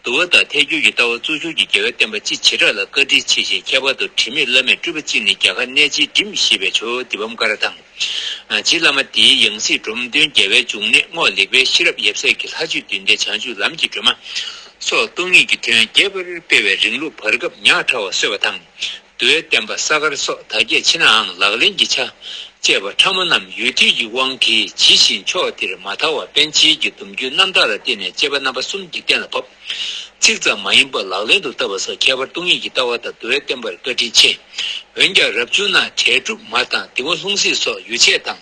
འདུལ་བ་དང་ཐལ་འགྱུར་གྱི་ལྟ་བ་གཙོ་གྱུར་གྱི་རྒྱལ་བའི་བསྟན་པ་སྤྱི་བྱེ་བྲག་ལ་བཀའ་དྲིན་ཆེ་ཞིང་ཁྱད་པར་དུ་དྲི་མེད་བླ་མའི་སྤྲུལ་པ་གཅིག་ནི་རྒྱ་གར་གནས་ཆེན་འགྲིམ་ཞེས་པའི་ཇོ་བོ་བི་ཕམ་ཀ་ར་དང་། རྗེ་བླ་མ་འདིའི་ཡང་སྲིད་འབྲོམ་སྟོན་རྒྱལ་བའི་འབྱུང་གནས་རྔོག་ལེགས་པའི་ཤེས་རབ་ཡབ་སྲས་ཀྱི་ལྷ་ཆོས་བདུན་ལྡན་བྱང་ཆུབ་ལམ་གྱི་སྒྲོན་མ་སོགས་སྟོང་ཉིད་ཀྱི་དོན་རྒྱས་པར་སྤེལ་བའི་རིང་ལུགས་བར་སྐབས་ཉག་ཕྲ་བ་གསོལ་བ་དང་། འདུལ་བའི་བསྟན་པ་ས་དཀར་སོགས་དར་རྒྱས་ཕྱིན་ནའང་ལག་ལེན་གྱི་ཆ་བཅས་པ་ཕྲ་མོ་རྣམས་ཡུལ་དུས་ཀྱི་དབང་གིས་ཇི་བཞིན་ཕྱོགས་འདིར་མ་དར་བར་པཎ་ཆེན་གྱི་སྡོམ་རྒྱུན་རྣམ་དག་ལ་བརྟེན་ནས་དཔྱད་པ་རྣམ་པ་གསུམ་གྱིས་གཏན་ལ་ཕབ། ཚིག་ཙམ་མ་ཡིན་པར་ལག་ལེན་དུ་བསྟར་བ་སོགས་ཁྱད་པར་སྟོང་ཉིད་ཀྱི་ལྟ་བ་དང་འདུལ་བའི་བསྟན་པར་བཀའ་དྲིན་ཆེ། འོན་ཀྱང་རབ་བྱུང་ན་བྲལ་སྒྲུབ་མ་དང་དེ་མ་ལྷུང་བཟེད་སོགས་ཡུལ་ཆད་དང་།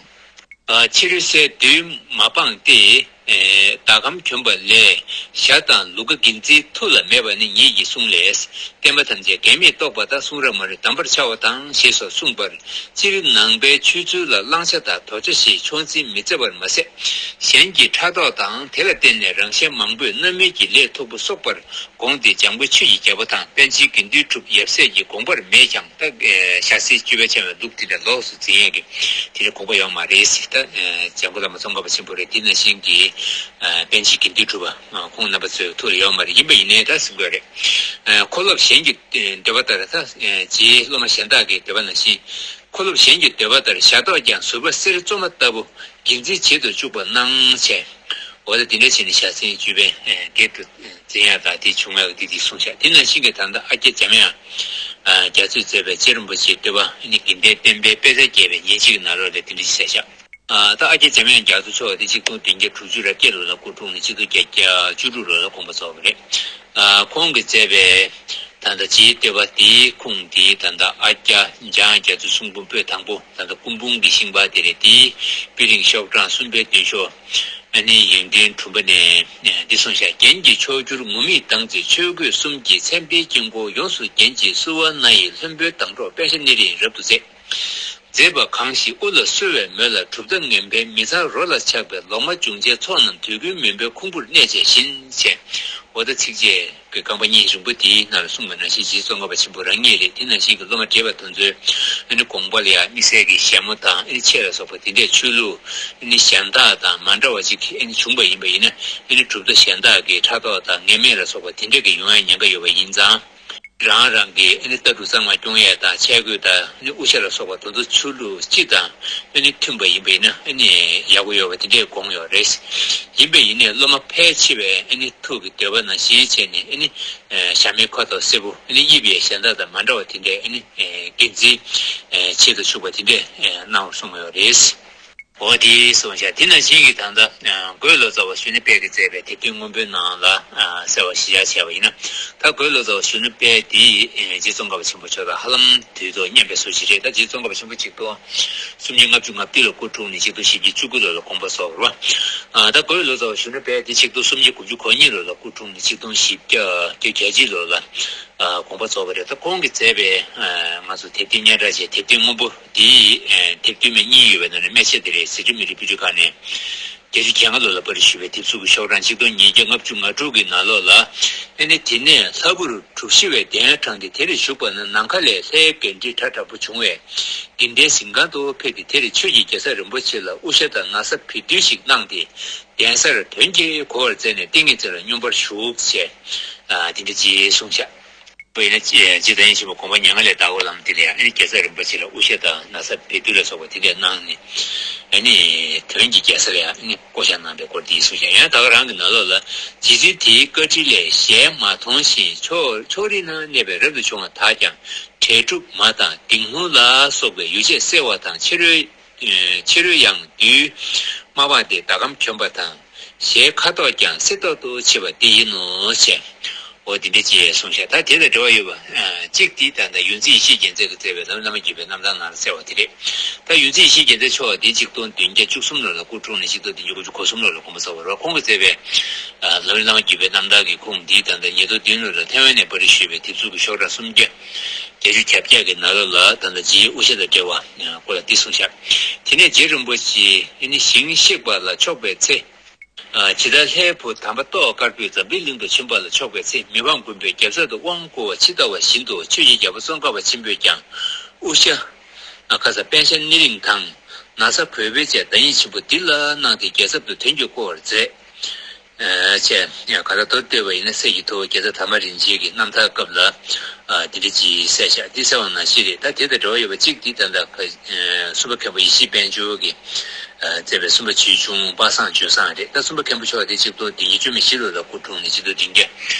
ཕྱི་རོལ་སའི་བདུད་མ་སྤངས་ཏེ། ཟླ་གམ་གྱོན་པ་ལས་ཞྭ་དང་ལུག་ག་འགན་འཛིན་ཐུགས་ལ་མེད་པ་ནི་ཉིད་ཀྱི་གསུང་ལས། བསྟན་པ་ཐམས་ཅད་འགལ་མེད་རྟོགས་པ་དང་གསུང་རབ་མ་ལུས་གདམས་པར་བྱ་བ་དང་ཞེས་སོགས་གསུངས་པར། སྤྱིར་ནང་པའི་ཆོས་ཚུལ་ལ་བླང་བྱ་དང་དོར་བྱ་ཞེས་ཕྱོགས་འཛིན་མི་མཛད་པར་མ་ཟད། གཞན་གྱི་ཕྲག་དོག་དང་དེ་ལ་བརྟེན་ནས་རང་གཞན་མང་པོས་རྣམ་སྨིན་གྱི་ལས་ཐོབ་པ་སོགས་པར་དགོངས་ཏེ་འཇམ་མགོན་ཆོས་ཀྱི་རྒྱལ་པོ་དང་པཎ་ཆེན་དགེ་འདུན་གྲུབ་ཡབ་སྲས་ཀྱི་དགོངས་པར་མེད་ཀྱང་ད་ཞྭ་སེར་སྤྱོད་པའི་ཆ་བའི་ལུགས་དེ་འདྲ་ལོགས་སུ་འཛིན་ཡས་ཀྱི་དེ་འདྲ་དགོངས་པ་ཡོད་མ་རེད་ཟེར། ད་འཇམ་མགོན་བླ་མ་ཙོང་ཁ་པ་ཆེན་པོ་རེད། དེ་ནང་བཞིན་གྱི་པཎ་ཆེན་དགེ་འདུན་གྲུབ་པ་ཁོང་རྣམ་པ་ཚོའི་ཐུགས་ལ་ཡོད་མ་རེད། ཡིན་པ་ཡིན་ནའི་ད་ཟེར་དགོས་རེད། འཁོར་སློབ་གཞན་གྱི་འདོད་པ་ལྟར་ད་རྗེའི་སློབ་མ་གཞན་དག་གི་འདོད་པ་ནང་བཞིན། འཁོར་སློབ་གཞན་གྱི་འདོད་པ་ལྟར་ཞྭ་ཐོག་ཀྱང་ཟུར་པ་གསེར་བཙོ་མ་ལྟ་བུ་འགན་འཛིན་བྱེད་དུ་བཅུག་པ་གནང་བྱས། འོ་ད་དེ་འདྲ་བྱས་ནས་ཞྭ་སེར་སྤྱོད་པའི་སྒེར་དུ་འཛིན་ཡག་དང་དེ་བྱུང་ཡག་གི་དེ་དེ་གསུངས་ཤག་དེ་ནང་བཞིན་གྱི་ད་ལྟ་ཨ་ཀྱ་འཇམ་དབྱངས་རྒྱ་མཚོས་མཛད་པའི་རྗེ་རིན་པོ་ཆེའི་བསྟོད་པ་ནི་དགེ་ལྡན་བསྟན་པའི་དཔེ་རྩལ་རྒྱས་པའི་ཉིན་གཅིག་གི་ནང་ལོགས་ལ་དེ་འདྲ་ཞིག་གསལ་ཤག་ཨ་ད་ཨ་ཀྱ་འཇམ་དབྱངས་རྒྱ་མཚོ་མཆོག་དེ་ཆིག་སྟོང་བདུན་བརྒྱ་དྲུག་ཅུ་རེ་བརྒྱད་ལོ་ལ་སྐུ་འཁྲུངས་ནས་ཆིག་སྟོང་བརྒྱད་བརྒྱ་བཅུ་དྲུག་ལོ་ལ་དགོངས་པ་རྫོགས་པ་རེད། ཨ་ཁོང་གིས་མཛད་པའི་ད་ལྟ་རྗེའི་བསྟོད་པ་དེའི་ཁུངས་དེ་ད་ལྟ་ཨ་ཀྱ་འཇམ་དབྱངས་རྒྱ་མཚོའི་གསུང་འབུམ་པོད་དང་པོ། ད་ལྟ་སྐུ་འབུམ་གྱི་ཤིང་པར་དེ་རེད། དེའི་པི་ལིང་ཤོག་གྲངས་གསུམ་པའི་མདུན་ཤོག་ཨ་ནི་ཡིག་མདུན་དྲུག་པ་ནས་འདི་གསུངས་ཤག་རྒྱན་གྱི་མཆོག་གྱུར་ངུར་སྨྲིག་དང་མཛེས། ཆོས་གོས་གསུམ་གྱིས་མཚན་དཔེའི་དཀྱིལ་འཁོར་ཡོངས་སུ་བརྒྱན་ཅིང་། བསུ་བ་སྣ་ཡིས་ལྷུན་པོའི་མདངས་སྒྲོགས། པད་ཞྭ་སྣེ་རིང་རབ་ཏུ་མཛེས། མཛེས་པ་གང་ཞིག་དབུ་ལ་གསོལ་བའི་མོད་ལ། གྲུབ་མཐའ་ངན་པའི་མི་ཚང་རོ་ལ་ཆགས་པའི། ལོག་སྨྲ་འབྱུང་ཆེན་ཚོགས་རྣམས། དུས་ཀུན་མུན་པའི་ཁུང་བུར་གནས་བྱས་བཞིན། ཅེས་འོ་ད་ཚིགས་བཅད་ཀྱི་རྐང་པ་གཉིས་རིང་པོ་དེའི་ནང་ལ་གསུངས་པ་ནང་བཞིན་རྗེ་ཙོང་ཁ་པ་ཆེན་པོ་རང་ཉིད་རེད། དེ་ནང་བཞིན་གྱི་སློབ་མ་བགྲེས་པ་དེ་ཚོའི་ཨ་ནི་དགོངས་པ་ལ་ཡང་དམིགས་བསལ་གྱི་ཞྭ་མོ་དང་ཨ་ནི་ཆས་ལ་སོགས་པ་དེ་འདྲས་ཆོས་ལུགས་ཨ་ནི་གཞན་དག་དང་མ་འདྲ་བ་ཅིག་ཨ་ནི་བྱུང་པ་ཡིན་པ་ཡིན་ན། ཨ་ནི་གྲུབ་མཐའ་གཞན་དག་གི་ཕྲག་དོག་དང་ངན་སྨད་ལ་སོགས་པ་དེ་འདྲས་ཀྱི་ཡོང་ཡ་ཉེན་ཁ་ཡོད་པ་ཡིན་ཙང་། རང་རང་གི་ཨ་ནི་ལྟ་གྲུབ་གཙང་མ་སྐྱོང་ཡས་དང་ཆས་གོས་དང་ཨ་ནི་དབུ་ཞྭ་ལ་སོགས་པ་དེ་ཚོ་ཆོས་ལུགས་སྤྱི་དང་ཨ་ནི་མཐུན་པ་ཡིན་པ་ཡིན་ན་ཨ་ནི་ཡག་པོ་ཡོད་པ་དེ་འདྲས་དགོངས་ཡོད་རེད། ཡིན་པ་ཡིན་ནའི་སློབ་མ་ཕལ་ཆེ་བས་ཨ་ནི་ཐུགས་ཀྱི་འདོད་པ་ནང་བཞིན་བྱས་ནས་ཨ་ནི་ཞྭ་མོའི་ཁ་དོག་སེར་པོ་ཨ་ནི་དབྱིབས་ཡང་གཞན་དག་དང་མ་འདྲ་བ་དེ་འདྲས་ཨ་ནི་འགན་འཛིན་བྱེད་དུ་ཆུག་པ་དེ་འདྲས་གནང་བར་གསུངས་ཡོད་རེད། འོ་དེ་གསུངས་ཤག་དེ་ནང་བཞིན་གྱི་ད་ལྟ་རྒོད་ལོ་ཙཱ་བ་གཞོན་ནུ་དཔལ་གྱིས་མཛད་པའི་དེབ་ཐེར་སྔོན་པོའི་ནང་ལ་གསལ་བ་གཞི་བཞག་བྱས་པ་ཡིན་ན། ད་རྒོད་ལོ་ཙཱ་བ་གཞོན་ནུ་དཔལ་དེ་རྗེ་ཙོང་ཁ་པ་ཆེན་པོ་མཆོག་དང་ཧ་ལམ་དུས་ཐོག་མཉམ་པའི་བཟོ་ཞིག་རེད། ད་རྗེ་ཙོང་ཁ་པ་ཆེན་པོ་ཆིག་སྟོང་སུམ་བརྒྱ་ལྔ་བཅུ་ང་བདུན་ལ་སྐུ་འཁྲུངས་ནས་ཆིག་སྟོང་བཞི་བརྒྱ་བཅུ་དགུ་ལོ་ལ་དགོངས་པ་རྫོགས་པ་རེད་པ། ད་རྒོད་ལོ་ཙཱ་བ་གཞོན་ནུ་དཔལ་དེ་ཆིག་སྟོང་སུམ་བརྒྱ་དགུ་བཅུ་གོ་གཉིས་ལོ་ལ་སྐུ་འཁྲུངས་ནས་ཆིག་སྟོང་བཞི་བརྒྱ་བརྒྱད་ཅུ་གྱ་གཅིག་ལོ་ལ་དགོངས་པ་རྫོགས་པ་རེད། ད་ཁོང་གིས་མཛད་པའི་ང་ཚོ་དེབ་ཐེར་སྙན་གྲགས་ཅན་དེབ་ཐེར་སྔོན་པོ་དེའི་དེབ་བསྟུད་མའི་གཉིས་ཡོད་པའི་ནང་ནས་སྨད་ཆ་དེ་རེད། ཟི་ཁྲི་མི་ཁྲི་པོ་ཏི་ཁ་ནས་བརྒྱད་ཅུ་གྱ་ལྔ་ལོ་ལ་པར་ཞུས་པའི་དེབ་གཟུགས་ཀྱི་ཤོག་གྲངས་ཆིག་སྟོང་ཉིས་བརྒྱ་ལྔ་བཅུ་ང་དྲུག་གི་ནང་ལོགས་ལ། ཨ་ནི་དེ་ནས་ལྷ་བུར་གྲུ་བཞི་བའི་གདན་དྲངས་ཏེ་དེར་བཞུགས་པ་ན། ནམ་མཁའ་ལས་ལྷའི་གཎྜི་སྒྲ་དྲག་པོ་བྱུང་བས་དགེ་ལྡན་གཟིམ་ཁང་དུ་ཕེབས་ཏེ། དེར་ཆོས་ཀྱི་རྒྱལ་ཚབ་རིན་པོ་ཆེ་ལ་དབུ་ཞྭ་དང་ན་བཟའ་བེ་ཏོག་ཞིག་གནང་སྟེ། གདན་སར་དོན་གྱིས་གོ་བར་མཛད་ནས་ཏིང་ངེ་འཛིན་ལ་སྙོམས་པར་ཞུགས་ཞེས་དེ་འདྲ་ཅེས་གསུངས་ཤག་དཔེར་ན་རྗེ་བདག་ཉིད་ཆེན་པོ་དགོངས་པ་མྱ་ངན་ལས་འདའ་བའི་ལམ་དེ་ལ་ཡང་ཨ་ནི་རྒྱལ་ཚབ་རིན་པོ་ཆེ་ལ་དབུ་ཞྭ་དང་ན་བཟའ་བེ་ཏོག་ལ་སོགས་པ་དེ་འདྲ་གནང་ནས། ཨ་ནི་དོན་གྱི་རྒྱལ་ས་ལ་ཡང་ཨ་ནི་བསྐོ་བཞག་གནང་པའི་སྐོར་འདི་གསུངས་ཤག་ཡང་ད་ག་རང་གི་ནང་ལོགས་ལ། རྗེ་བཙུན་དེའི་བཀའ་དྲིན་ལས་ཞལ་མ་མཐོང་ཞིང་། ཕྱོགས་ཕྱོགས་རིས་ན་གནས་པའི་རབ་ཏུ་བྱུང་བ་དག་ཀྱང་། བྲེ་སྒྲུབ་མ་དང་ལྡིང་ལྷུང་ལ་སོགས་པའི་ཡོ་བྱད་གསོལ་བ་དང་། ཕྱི་རོལ་ཕྱི་རོལ་ཡང་རྡུལ་དམར་བ་སྟེ་ཟླ་གམ་གྱོན་པ་དང་། ཞལ་ཁ་དོག་ཀྱང་སེར་ཏོག་ཏོ་ཆེ་བ་འདི་ཡིན་ནོ་ཞེས། འོ་དེ་འདྲ་ཅེས་གསུངས་ཤག་ད་དེ་དང་འབྲེལ་བ་ཡོད་པ་གཅིག་འདི་ད་ལྟ་ཡོངས་འཛིན་ཡེ་ཤེས་རྒྱལ་མཚན་གྱིས་མཛད་པའི་ལམ་རིམ་བླ་མ་བརྒྱུད་པའི་རྣམ་ཐར་ནང་ལ་གསལ་བ་དེ་རེད། ད་ཡོངས་འཛིན་ཡེ་ཤེས་རྒྱལ་མཚན་མཆོག་འདི་ཆིག་སྟོང་བདུན་བརྒྱ་བཅུ་གསུམ་ལོ་ལ་སྐུ་འཁྲུངས་ནས་ཆིག་སྟོང་བདུན་བརྒྱ་དགུ་བཅུ་གོ་གསུམ་ལོ་ལ་དགོངས་པ་རྫོགས་པ་རེད། ཁོང་གིས་མཛད་པའི་ལམ་རིམ་བླ་མ་བརྒྱུད་པའི་རྣམ་ཐར་གྱི་ཁུངས་འདི་ད་ལྟ་ཉིས་སྟོང་བདུན་ལོ་ལ་ཐའེ་ཝན་ནས་པར་རིས་ཞུས་པའི་དེབ་གཟུགས་ཀྱི་ཤོག་གྲངས་སུམ་བརྒྱ། བརྒྱད་ཅུ་གྱ་བརྒྱད་ཀྱི་ནང་ལོགས་ལ་ད་ལྟ་རྗེའི་དབུ་ཞྭ་དང་འབྲེལ་བ་སྐོར་ལ་འདི་གསུངས་ཤག་དེ་ནས་རྗེ་རིན་པོ་ཆེ་ཨ་ནི་ཞིང་གཤེགས་པ་ལ་ཕྱོགས་པའི་ཚེ། ཇི་ལྟར་ལྷའི་བུ་དམ་པ་ཏོག་དཀར་པོས་འཛམ་བུའི་གླིང་དུ་ཕྱིན་པ་ལ་ཕྱོགས་པའི་ཚེ། མི་ཕམ་མགོན་པོས་རྒྱལ་ཚབ་ཏུ་དབང་བསྐུར་བ་ཇི་ལྟ་བ་བཞིན་དུ། ཆོས་ཀྱི་རྒྱལ་པོ་ཙོང་ཁ་པ་ཆེན་པོས་ཀྱང་དབུ་ཞྭ། ཁ་ས་པད་ཞྭ་སྣེ་རིང་དང་། ན་བཟའ་གོས་བེར་བཅས་བདག་ཉིད་ཆེན་པོ་འདི་ལ་གནང་སྟེ་རྒྱལ་ཚབ་ཏུ་དོན་གྱིས་བསྐོ་བར་མཛད། ཅེས་ག་ལ་མདོར་བསྡུས་པ་ཡིན་ན་སྲས་ཀྱི་ཐུ་བོ་རྒྱལ་ཚབ་དར་མ་རིན་ཆེན་གྱི་རྣམ་ཐར་སྐབས་ལ་འདི་འདྲ་ཅིག་གསལ་བཞག་འདི་གསལ་བ་ནང་བཞིན་རེད། ད་དེ་དང་འབྲེལ་བ་ཡོད་པ་གཅིག་འདི་ད་ལྟ་གསུམ་པ་མཁན་པོ་ཡེ་ཤེས་དཔལ་འབྱོར་གྱིས་མཛད་པའི་གསུམ་པ་ཆོས་འབྱུང་པ་སངས་ལྗོན་བཟང་རེད། ད་གསུམ་པ་མཁན་པོ་མཆོག་དེ་ཆིག་སྟོང་བདུན་བརྒྱ་བཅུ་མེད་བཞི་ལོ་ལ་སྐུ་འཁྲུངས་ནས་ཆིག་སྟོང་བདུན་བརྒྱ་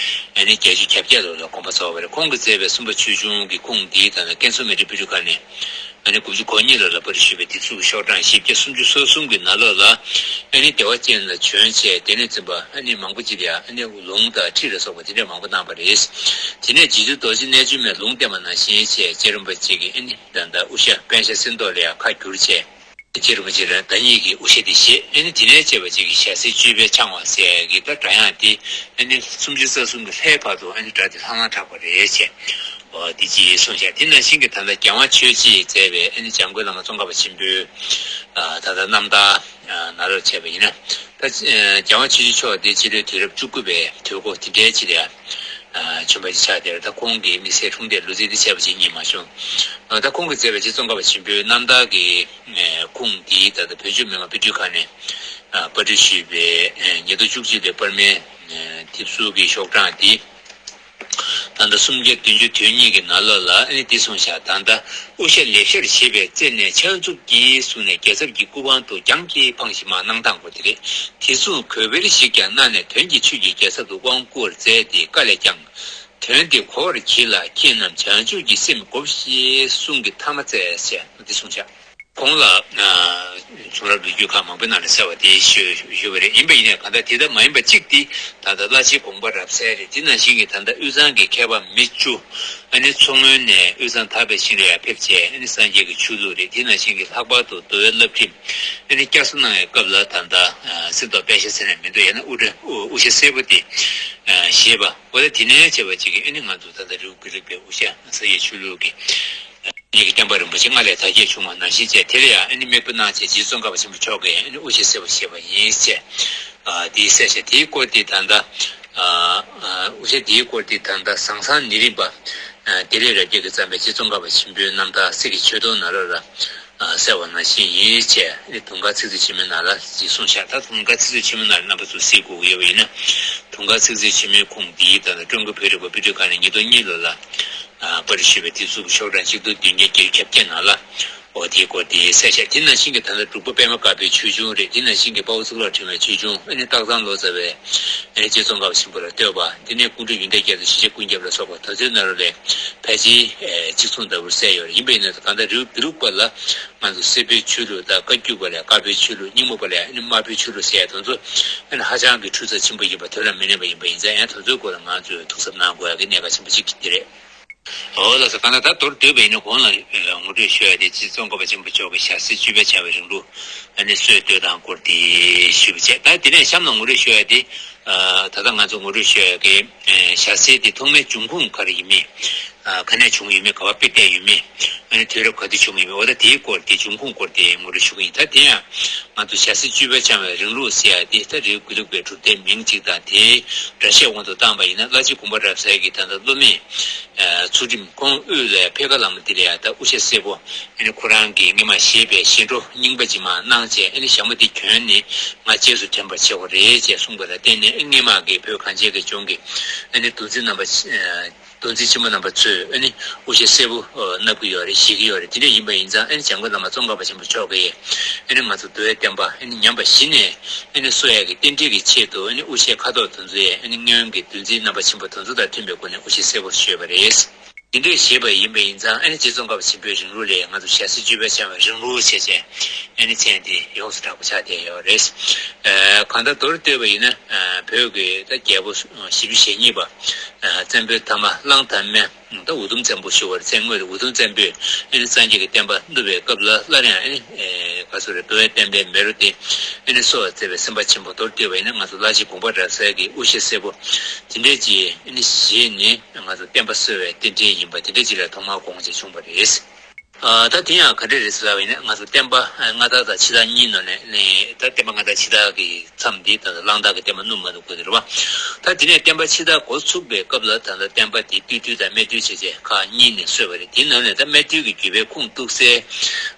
ཨ་ནི་བརྒྱད་ཅུ་གྱ་བརྒྱད་ལོ་ལ་དགོངས་པ་རྫོགས་པ་རེད། ཁོང་གིས་མཛད་པའི་གསུམ་པ་ཆོས་འབྱུང་གི་ཁུངས་འདི་ད་ལྟ་ཀན་སུའུ་མི་ཏྲའི་པི་ཏྲུ་ཁ་ནས། ཨ་ནི་དགུ་བཅུ་གོ་གཉིས་ལོ་ལ་པར་ཞུས་པའི་དེབ་གཟུགས་ཀྱི་ཤོག་གྲངས་བཞི་བརྒྱ་སུམ་ཅུ་སོ་གསུམ་གྱི་ནང་ལོགས་ལ། ཨ་ནི་བདེ་བ་ཅན་ལ་བྱོན་བྱས་དེ་ནས་འཛིན་པ་ཨ་ནི་མང་པོ་ཅིག་ལ་ཡང་ཨ་ནི་ལུང་དང་ཁྲིད་ལ་སོགས་པ་དེ་འདྲས་མང་པོ་གནང་བ་རེད། དེ་ནས་རྗེ་བཙུན་རྡོ་རྗེ་རྣལ་འབྱོར་མས་ལུང་བསྟན་པ་ནང་བཞིན་བྱས་རྗེ་རིན་པོ་ཆེ་གིས་ཨ་ནི་ད་ལྟ་དབུ་ཞྭ་པད་ཞྭ་སེར་མདོག་ལ་ཡང་ཁ་བསྒྱུར་བྱས། རྗེ་རིན་པོ་ཆེ་རང་བདག་ཉིད་ཀྱི་དབུ་ཞྭ་དེ་བཞེས། ཨ་ནི་དེ་ནས་བྱས་པ་ཅིག་གི་ཞྭ་སེར་ཅོད་པན་འཕྱང་བ་ཟེར་གྱི་ད་སྒྲ་དབྱངས་དེ་ཨ་ནི་སུམ་ཅུ་རྩ་གསུམ་གྱི་ལྷའི་བར་དུ་ཨ་ནི་སྒྲ་དེ་ལྷང་ལྷང་གྲགས་པ་རེད་བྱས། འོ་དེ་ཅི་གསུངས་བཞག་དེ་ནང་བཞིན་གྱི་ད་ལྟ་རྒྱལ་དབང་ཆོས་རྗེས་མཛད་པའི་ཨ་ནི་འཇམ་མགོན་བླ་མ་ཙོང་ཁ་པ་ཆེན་པོའི་ད་ལྟ་རྣམ་ཐར་ནང་ལོགས་བྱས་པ་ཡིན་ན། ད་རྒྱལ་དབང་ཆོས་རྗེ་མཆོག་དེ་སྤྱི་ལོའི་དུས་རབས་བཅུ་དགུ་པའི་དུས་འགོ་དེ་འདྲའི་ཅིག་ལ་བྱོན་པ་ཅིག་ཆགས་དེར་ད་ཁོང་གི་དམིགས་བསལ་འཁྲུངས་འདས་ལོ་ཚིགས་དེ་བྱས་པ་ཅིག་རྙེད་མ་བྱུང་། ད་ཁོང་གིས་མཛད་པའི་རྗེ་ཙོང་ཁ་པ་ཆེན་པོའི་རྣམ་ཐར་གྱི་ཁུངས་འདི་ད་ལྟ་བོད་བརྒྱུད་མི་མང་དཔེ་སྐྲུན་ཁང་ནས་པར་སྐྲུན་ཞུས་པའི་ཉིས་སྟོང་བཅུ་གཅིག་ལོའི་པར་མའི་དེབ་གཟུགས་ཀྱི་ཤོག་གྲངས་འདི། ད་ལྟ་སུམ་བརྒྱ་བདུན་ཅུ་དོན་གཉིས་ཀྱི་ནང་ལོགས་ལ་ཨ་ནི་འདི་གསུངས་བཞག་ད་ལྟ་དབུ་ཞྭ་ལེགས་ཤར་བཞེས་པའི་རྩེ་ནས་ཕྱག་མཛུབ་ཀྱིས་བཟུང་ནས་རྒྱལ་ཚབ་ཀྱི་སྐུ་པང་དུ་རྒྱངས་ཀྱིས་འཕངས་ཤིང་མར་གནང་སྟངས་སྐོར་དེ་རེད། དེ་མཚུངས་གོས་བེར་ཞིག་ཀྱང་གནང་ནས་དོན་གྱིས་ཆོས་ཀྱི་རྒྱལ་ཚབ་ཏུ་དབང་བསྐུར་མཛད་དེ་བཀའ་ལས་ཀྱང་། དོན་འདི་གོ་བར་གྱིས་ལ་ཁྱེད་རྣམས་བྱང་ཆུབ་ཀྱི་སེམས་བསྒོམས་ཤིག་གསུང་གི་ཐ་མ་བཙལ་ཟེར་འདི་གསུངས་བཞག་གོང་ལ་གསུང་རབ་ལོ་རྒྱུས་ཁག་མང་པོའི་ནང་ལ་གསལ་བ་དེ་ཞུ་ཞུ་བ་རེད། ཡིན་པ་ཡིན་ནའི་གང་ལྟར་དེ་ལྟར་མ་ཡིན་པ་གཅིག་དེ་ད་ལྟ་བླ་ཆེན་དགོངས་པ་རབ་གསལ་རེད། དེ་ནང་བཞིན་གྱི་ད་ལྟ་དབུས་གཙང་གི་མཁས་པ་མི་བཅུ་ཨ་ནི་མཚོ་སྔོན་ནས་དབུས་གཙང་དག་པའི་ཞིང་ལ་ཡང་ཕེབས་བྱས། ཨ་ནི་སངས་རྒྱས་ཀྱི་ཆོས་ལུགས་རེད། དེ་ནང་བཞིན་གྱི་ལྷག་པར་དུ་འདུལ་བའི་བསླབ་ཁྲིམས་ཨ་ནི་བསྐྱར་གསོ་གནང་བའི་སྐབས་ལ་ད་ལྟ་སེམས་རྟོགས་པད་ཤ་ཟེར་ནས་མི་འདུག་ཡང་ན་དབུ་སྐྲ་དབུ་ཞྭ་སེར་པོ་དེ་བཞེས་པ། འོ་ད་དེ་ནས་བྱས་པ་ཅིག་གིས་ཨ་ནི་ང་ཚོ་ད་ལྟ་རི་བོ་དགེ་ལུགས་པའི་དབུ་ཞྭ་ས་ཡི་ཆོས་ལུགས་ཀྱི་ཉིད་ཀྱི་བསྟན་པ་རིན་པོ་ཆེ་སྔར་ལས་དར་རྒྱས་བྱུང་བ་ནང་བཞིན་བྱས། དེ་ལ་ཡང་ཨ་ནི་མིག་དཔེ་གནང་བྱས་རྗེ་ཙོང་ཁ་པ་ཆེན་པོ་མཆོག་གིས་ཨ་ནི་དབུ་ཞྭ་སེར་པོ་བཞེས་པ་ཡིན་ཅེས་དེའི་གསལ་བཤད། དེའི་སྐོར་དེ་ད་ལྟ་དབུ་ཞྭ་དེའི་སྐོར་དེ་ད་ལྟ་ཟང་ཟང་ཉི་རིམ་པ་བདེ་ལེགས་རབ་རྒྱས་ཀྱིས་བརྩམས་པའི་རྗེ་ཙོང་ཁ་པ་ཆེན་པོའི་རྣམ་ཐར་གསེར་གྱི་མཆོད་རྟེན་ནང་ལོགས་ལ་གསལ་བ་ནང་བཞིན་ཡིན་ཅེས་ཨ་ནི་དུང་དཀར་ཚིག་མཛོད་ཆེན་མོའི་ནང་ལ་གསུངས་བཞག་ད་དུང་དཀར་ཚིག་མཛོད་ཆེན་མོའི་ནང་ལ་རྣམ་པ་ཚོས་གཟིགས་དགོས་ཀྱི་ཡོད་པ་ཡིན་ན། དུང་དཀར་ཚིག་མཛོད་ཆེན་མོའི་ཁུངས་འདི་ད་ལྟ་ཀྲུང་གོའི་བོད་རིག་པ་དཔེ་སྐྲུན་ཁང་ནས་ཉིས་སྟོང་གཉིས་ལོ་ལ། པར་ཞུས་པའི་དུས་ཚོད་ཤོག་གྲངས་གཅིག་སྟོང་བདུན་བརྒྱ་བརྒྱད་ཅུ་གྱ་བརྒྱད་ནང་ལ། འོ་དེའི་སྐོར་དེའི་གསལ་བཤད། དེ་ནང་བཞིན་གྱི་ད་ལྟ་འབྲུག་པ་པདྨ་དཀར་པོའི་ཆོས་འབྱུང་རེད། དེ་ནང་བཞིན་གྱི་དཔའ་བོ་གཙུག་ལག་ཕྲེང་བའི་ཆོས་འབྱུང་ཨ་ནི་སྟག་ཚང་ལོ་ཙཱ་བའི་ཨ་ནི་རྗེ་ཙོང་ཁ་པ་ཆེན་པོ་ལ་བསྟོད་པ། དེ་ནས་ཀཽཎྜི་ཡོན་ཏན་རྒྱལ་མཚན་ཤཱཀྱ་ཀུན་ཁྱབ་ལ་སོགས་པ་དེ་ཚོའི་ནང་ལོགས་ལས་ཕལ་ཆེར་གཅིག་མཚུངས་ལྟ་བུར་གསལ་ཡོད་རེད། ཡིན་པ་ཡིན་ན་གང་ལྟར་རི་བོ་དགེ་ལུགས་པ་ལ་ང་ཚོ་སེར་པོའི་ཆོས་ལུགས་དང་བཀའ་བརྒྱུད་པ་ལ་དཀར་པོའི་ཆོས་ལུགས། རྙིང་མ་པ་ལ་ཨ་ནི་དམར་པོའི་ཆོས་ལུགས་ཟེར་ཡ་དེ་ཚོ་ཨ་ནི་ཧ་ཅང་གི་འཁྲུལ་ཚབས་ཆེན་པོ་ཡིན་པ་དོན་ལ་མི་གནས་པ་ཡིན་པ་ཡིན་ཙང་། ཡང་དེ་ཚོའི་སྐོར་ལ་ང་ཚོས་ཐུགས་གཟབ་གནང་དགོས་ཡ་གི་གནད་འགག་ཆེན་པོ་གཅིག་དེ་རེད། འོ་ལགས་སོ། གང་ལྟར་ད་མདོར་བསྡུས་པ་ཡིན་ན་གོང་ལ་ངོ་སྤྲོད་ཞུ་ཡ་དེ་རྗེ་ཙོང་ཁ་པ་ཆེན་པོ་མཆོག་གི་ཞྭ་སེར་བཅུ་པའི་བྱ་བའི་རིང་ལུགས་ཨ་ནི་སྲོལ་གཏོད་སྟངས་སྐོར་དེ་ཞུས་པ་བྱས། ད་དེ་ནས་གཤམ་ལ་ངོ་སྤྲོད་ཞུ་ཡ་དེ། ད་ལྟ་ང་ཚོ་ངོ་སྤྲོད་ཞུ་ཡ་གི་ཞྭ་སེར་དེ་ཐོག་མའི་འབྱུང་ཁུངས་ག་རེ་ཡིན་མིན། ག་ནས་བྱུང་ཡོད་མེད། ག་པར་དཔེ་བལྟས་ཡོད་མེད། ཨ་ནི་དུས་རབས་ག་དུས་བྱུང་ཡོད་མེད། འོ་ད་དེའི་སྐོར་དེ་འབྱུང་ཁུངས་སྐོར་དེ་ངོ་སྤྲོད་ཞུ་གི་ཡིན། ད་དེ་ཡང་ང་ཚོ་ཞྭ་སེར་བཅུ་པའི་བྱ་བའི་རིང་ལུགས་ཟེར་ཡ་དེ་ད་རི་བོ་དགེ་ལུགས་པའི་གྲུབ་མཐའི་མིང་གཅིག་དང་། དེའི་སྒྲ་བཤད་དབང་དུ་བཏང་བ་ཡིན་ན་བླ་སྤྱི་དགོངས་པ་རབ་གསལ་གྱི་ད་ལྟ་སློབ་མའི་ཚུལ་ཁྲིམས་ཁོང་དབུས་ལ་ཕེབས་ཀ་ལམ་དེ་ལ་ཡང་ད་དབུ་ཞྭ་སེར་པོ་ཨ་ནི་ཁོ་རང་གིས་སྔོན་མ་བཞེས་པའི་བཞེས་འགྲོ་རྙིང་པ་ཅིག་མར་གནང་བྱས། ཨ་ནི་ཞྭ་མོ་དེ་གྱོན་ནས་ང་རྗེས་སུ་དྲན་པར་བྱེད་དགོས་རེད་ཅེས་གསུངས་པ་ལ་བརྟེན་ནས། ཨ་ནི་སྔོན་མ་གི་བོད་གངས་ཅན་གྱི་ལྗོངས་ཀྱི་ཨ་ནི་འདུ་འཛི་རྣམ་པ་འདུ་འཛི་ཆེན་པོ་རྣམ་པ་ཚོས་ཨ་ནི་དབུ་ཞྭ་སེར་པོ་མནབ་ཀྱི་ཡོད་རེད། བཞེས་ཀྱི་ཡོད་རེད། དེ་འདྲ་ཡིན་པ་ཡིན་ཙང་། ཨ་ནི་འཇམ་མགོན་བླ་མ་ཙོང་ཁ་པ་ཆེན་པོ་མཆོག་གིས་ཨ་ནི་ང་ཚོ་འདུལ་བའི་བསྟན་པ་ཨ་ནི་ཉམས་པ་གཞི་ནས་ཨ་ནི་གསོ་ཡག་གི་རྟེན་འབྲེལ་གྱི་ཆེད་དུ། ཨ་ནི་དབུ་ཞྭའི་ཁ་དོག་དེ་ཚོ་ཡང་ཨ་ནི་སྔོན་གྱི་འདུ་འཛིའི་རྣམ་པ་ཆེན་པོ་དེ་ཚོ་དང་མཐུན་པའི་སྒོ་ནས་དབུ་ཞྭ་སེར་པོར་བཞེས་པ་རེད། དེ་འདྲ་བཞེས་པ་ཡིན་པ་ཡིན་ཙང་། ཨ་ནི་རྗེ་ཙོང་ཁ་པ་ཆེན་པོའི་རིང་ལུགས་ལས་ང་ཚོ་ཞྭ་སེར་བཅུ་པའི་བྱ་བའི་རིང་ལུགས་བྱས་བྱས་ཨ་ནི་མཚན་དེ་ཡོངས་སུ་གྲགས་པོ་ཆགས་བསྡད་ཡོད་རེད། གང་ལྟར་མདོར་བསྡུས་པ་ཡིན་ན། བོད་ཀྱི་ད་རྒྱལ་པོ་བཞི་བཅུ་ཞེ་གཉིས་པ་བཙན་པོའི་ཐ་མ་གླང་དར་མ། ད་འུ་དུམ་བཙན་པོ་ཞུ་བར། མཚན་དངོས་དེ་འུ་དུམ་བཙན་པོས་ཨ་ནི་སངས་རྒྱས་ཀྱི་བསྟན་པ་བསྣུབས་པའི་སྐབས་ལ་སླར་ཡང་ཨ་ནི་ག་ཚོད་རེད། འདུལ་བའི་བསྟན་པའི་མེ་རོ་དེ་ཨ་ནི་གསོ་བར་མཛད་པའི་སེམས་དཔའ་ཆེན་པོ། མདོར་བསྡུས་པ་ཡིན་ན་ང་ཚོ་བླ་སྤྱི་དགོངས་པ་རབ་གསལ་གྱི་དབུ་ཞྭ་སེར་པོ་དེ་འདྲས་ཅིག་ཨ་ནི་བཞེས་ནས་ང་ཚོ་བསྟན་པ་གསོ་བའི་རྟེན་འབྲེལ་ཡིན་པ་དེ་འདྲས་ཅིག་ལ་ཐོག་མར་དགོངས་བྱས་བྱུང་བ་རེད། ད་དེ་ཡང་ག་འདྲས་རེད་ཟེར་ལབ་པ་ཡིན་ན། ང་ཚོ་བསྟན་པ་མངའ་བདག་དང་ཕྱི་བདག་གཉིས་ནང་ནས་ནི། ད་བསྟན་པ་མངའ་བདག་ཕྱི་བདག་གི་མཚམས་འདི་ད་ལྟ་གླང་དར་གྱི་བསྟན་པ་བསྣུབས་མ་ཐུབ་ཁུལ་དེ་རེད་པ། ད་དེ་ནས་བསྟན་པ་ཕྱི་དར་འགོ་ཚུགས་པའི་སྐབས་ལ་ད་ལྟ་བསྟན་པ་དེ་སྤྲུལ་སྤྲུལ་དང་སྨད་སྤྲུལ་བྱས་བྱས་ཁག་གཉིས་ནས་གསོས་པ་རེད། དེའི་ནང་ནས་ད་སྨད་སྤྲུལ་གྱི་བརྒྱུད་པའི་ཁུངས་གཏུགས་སའི་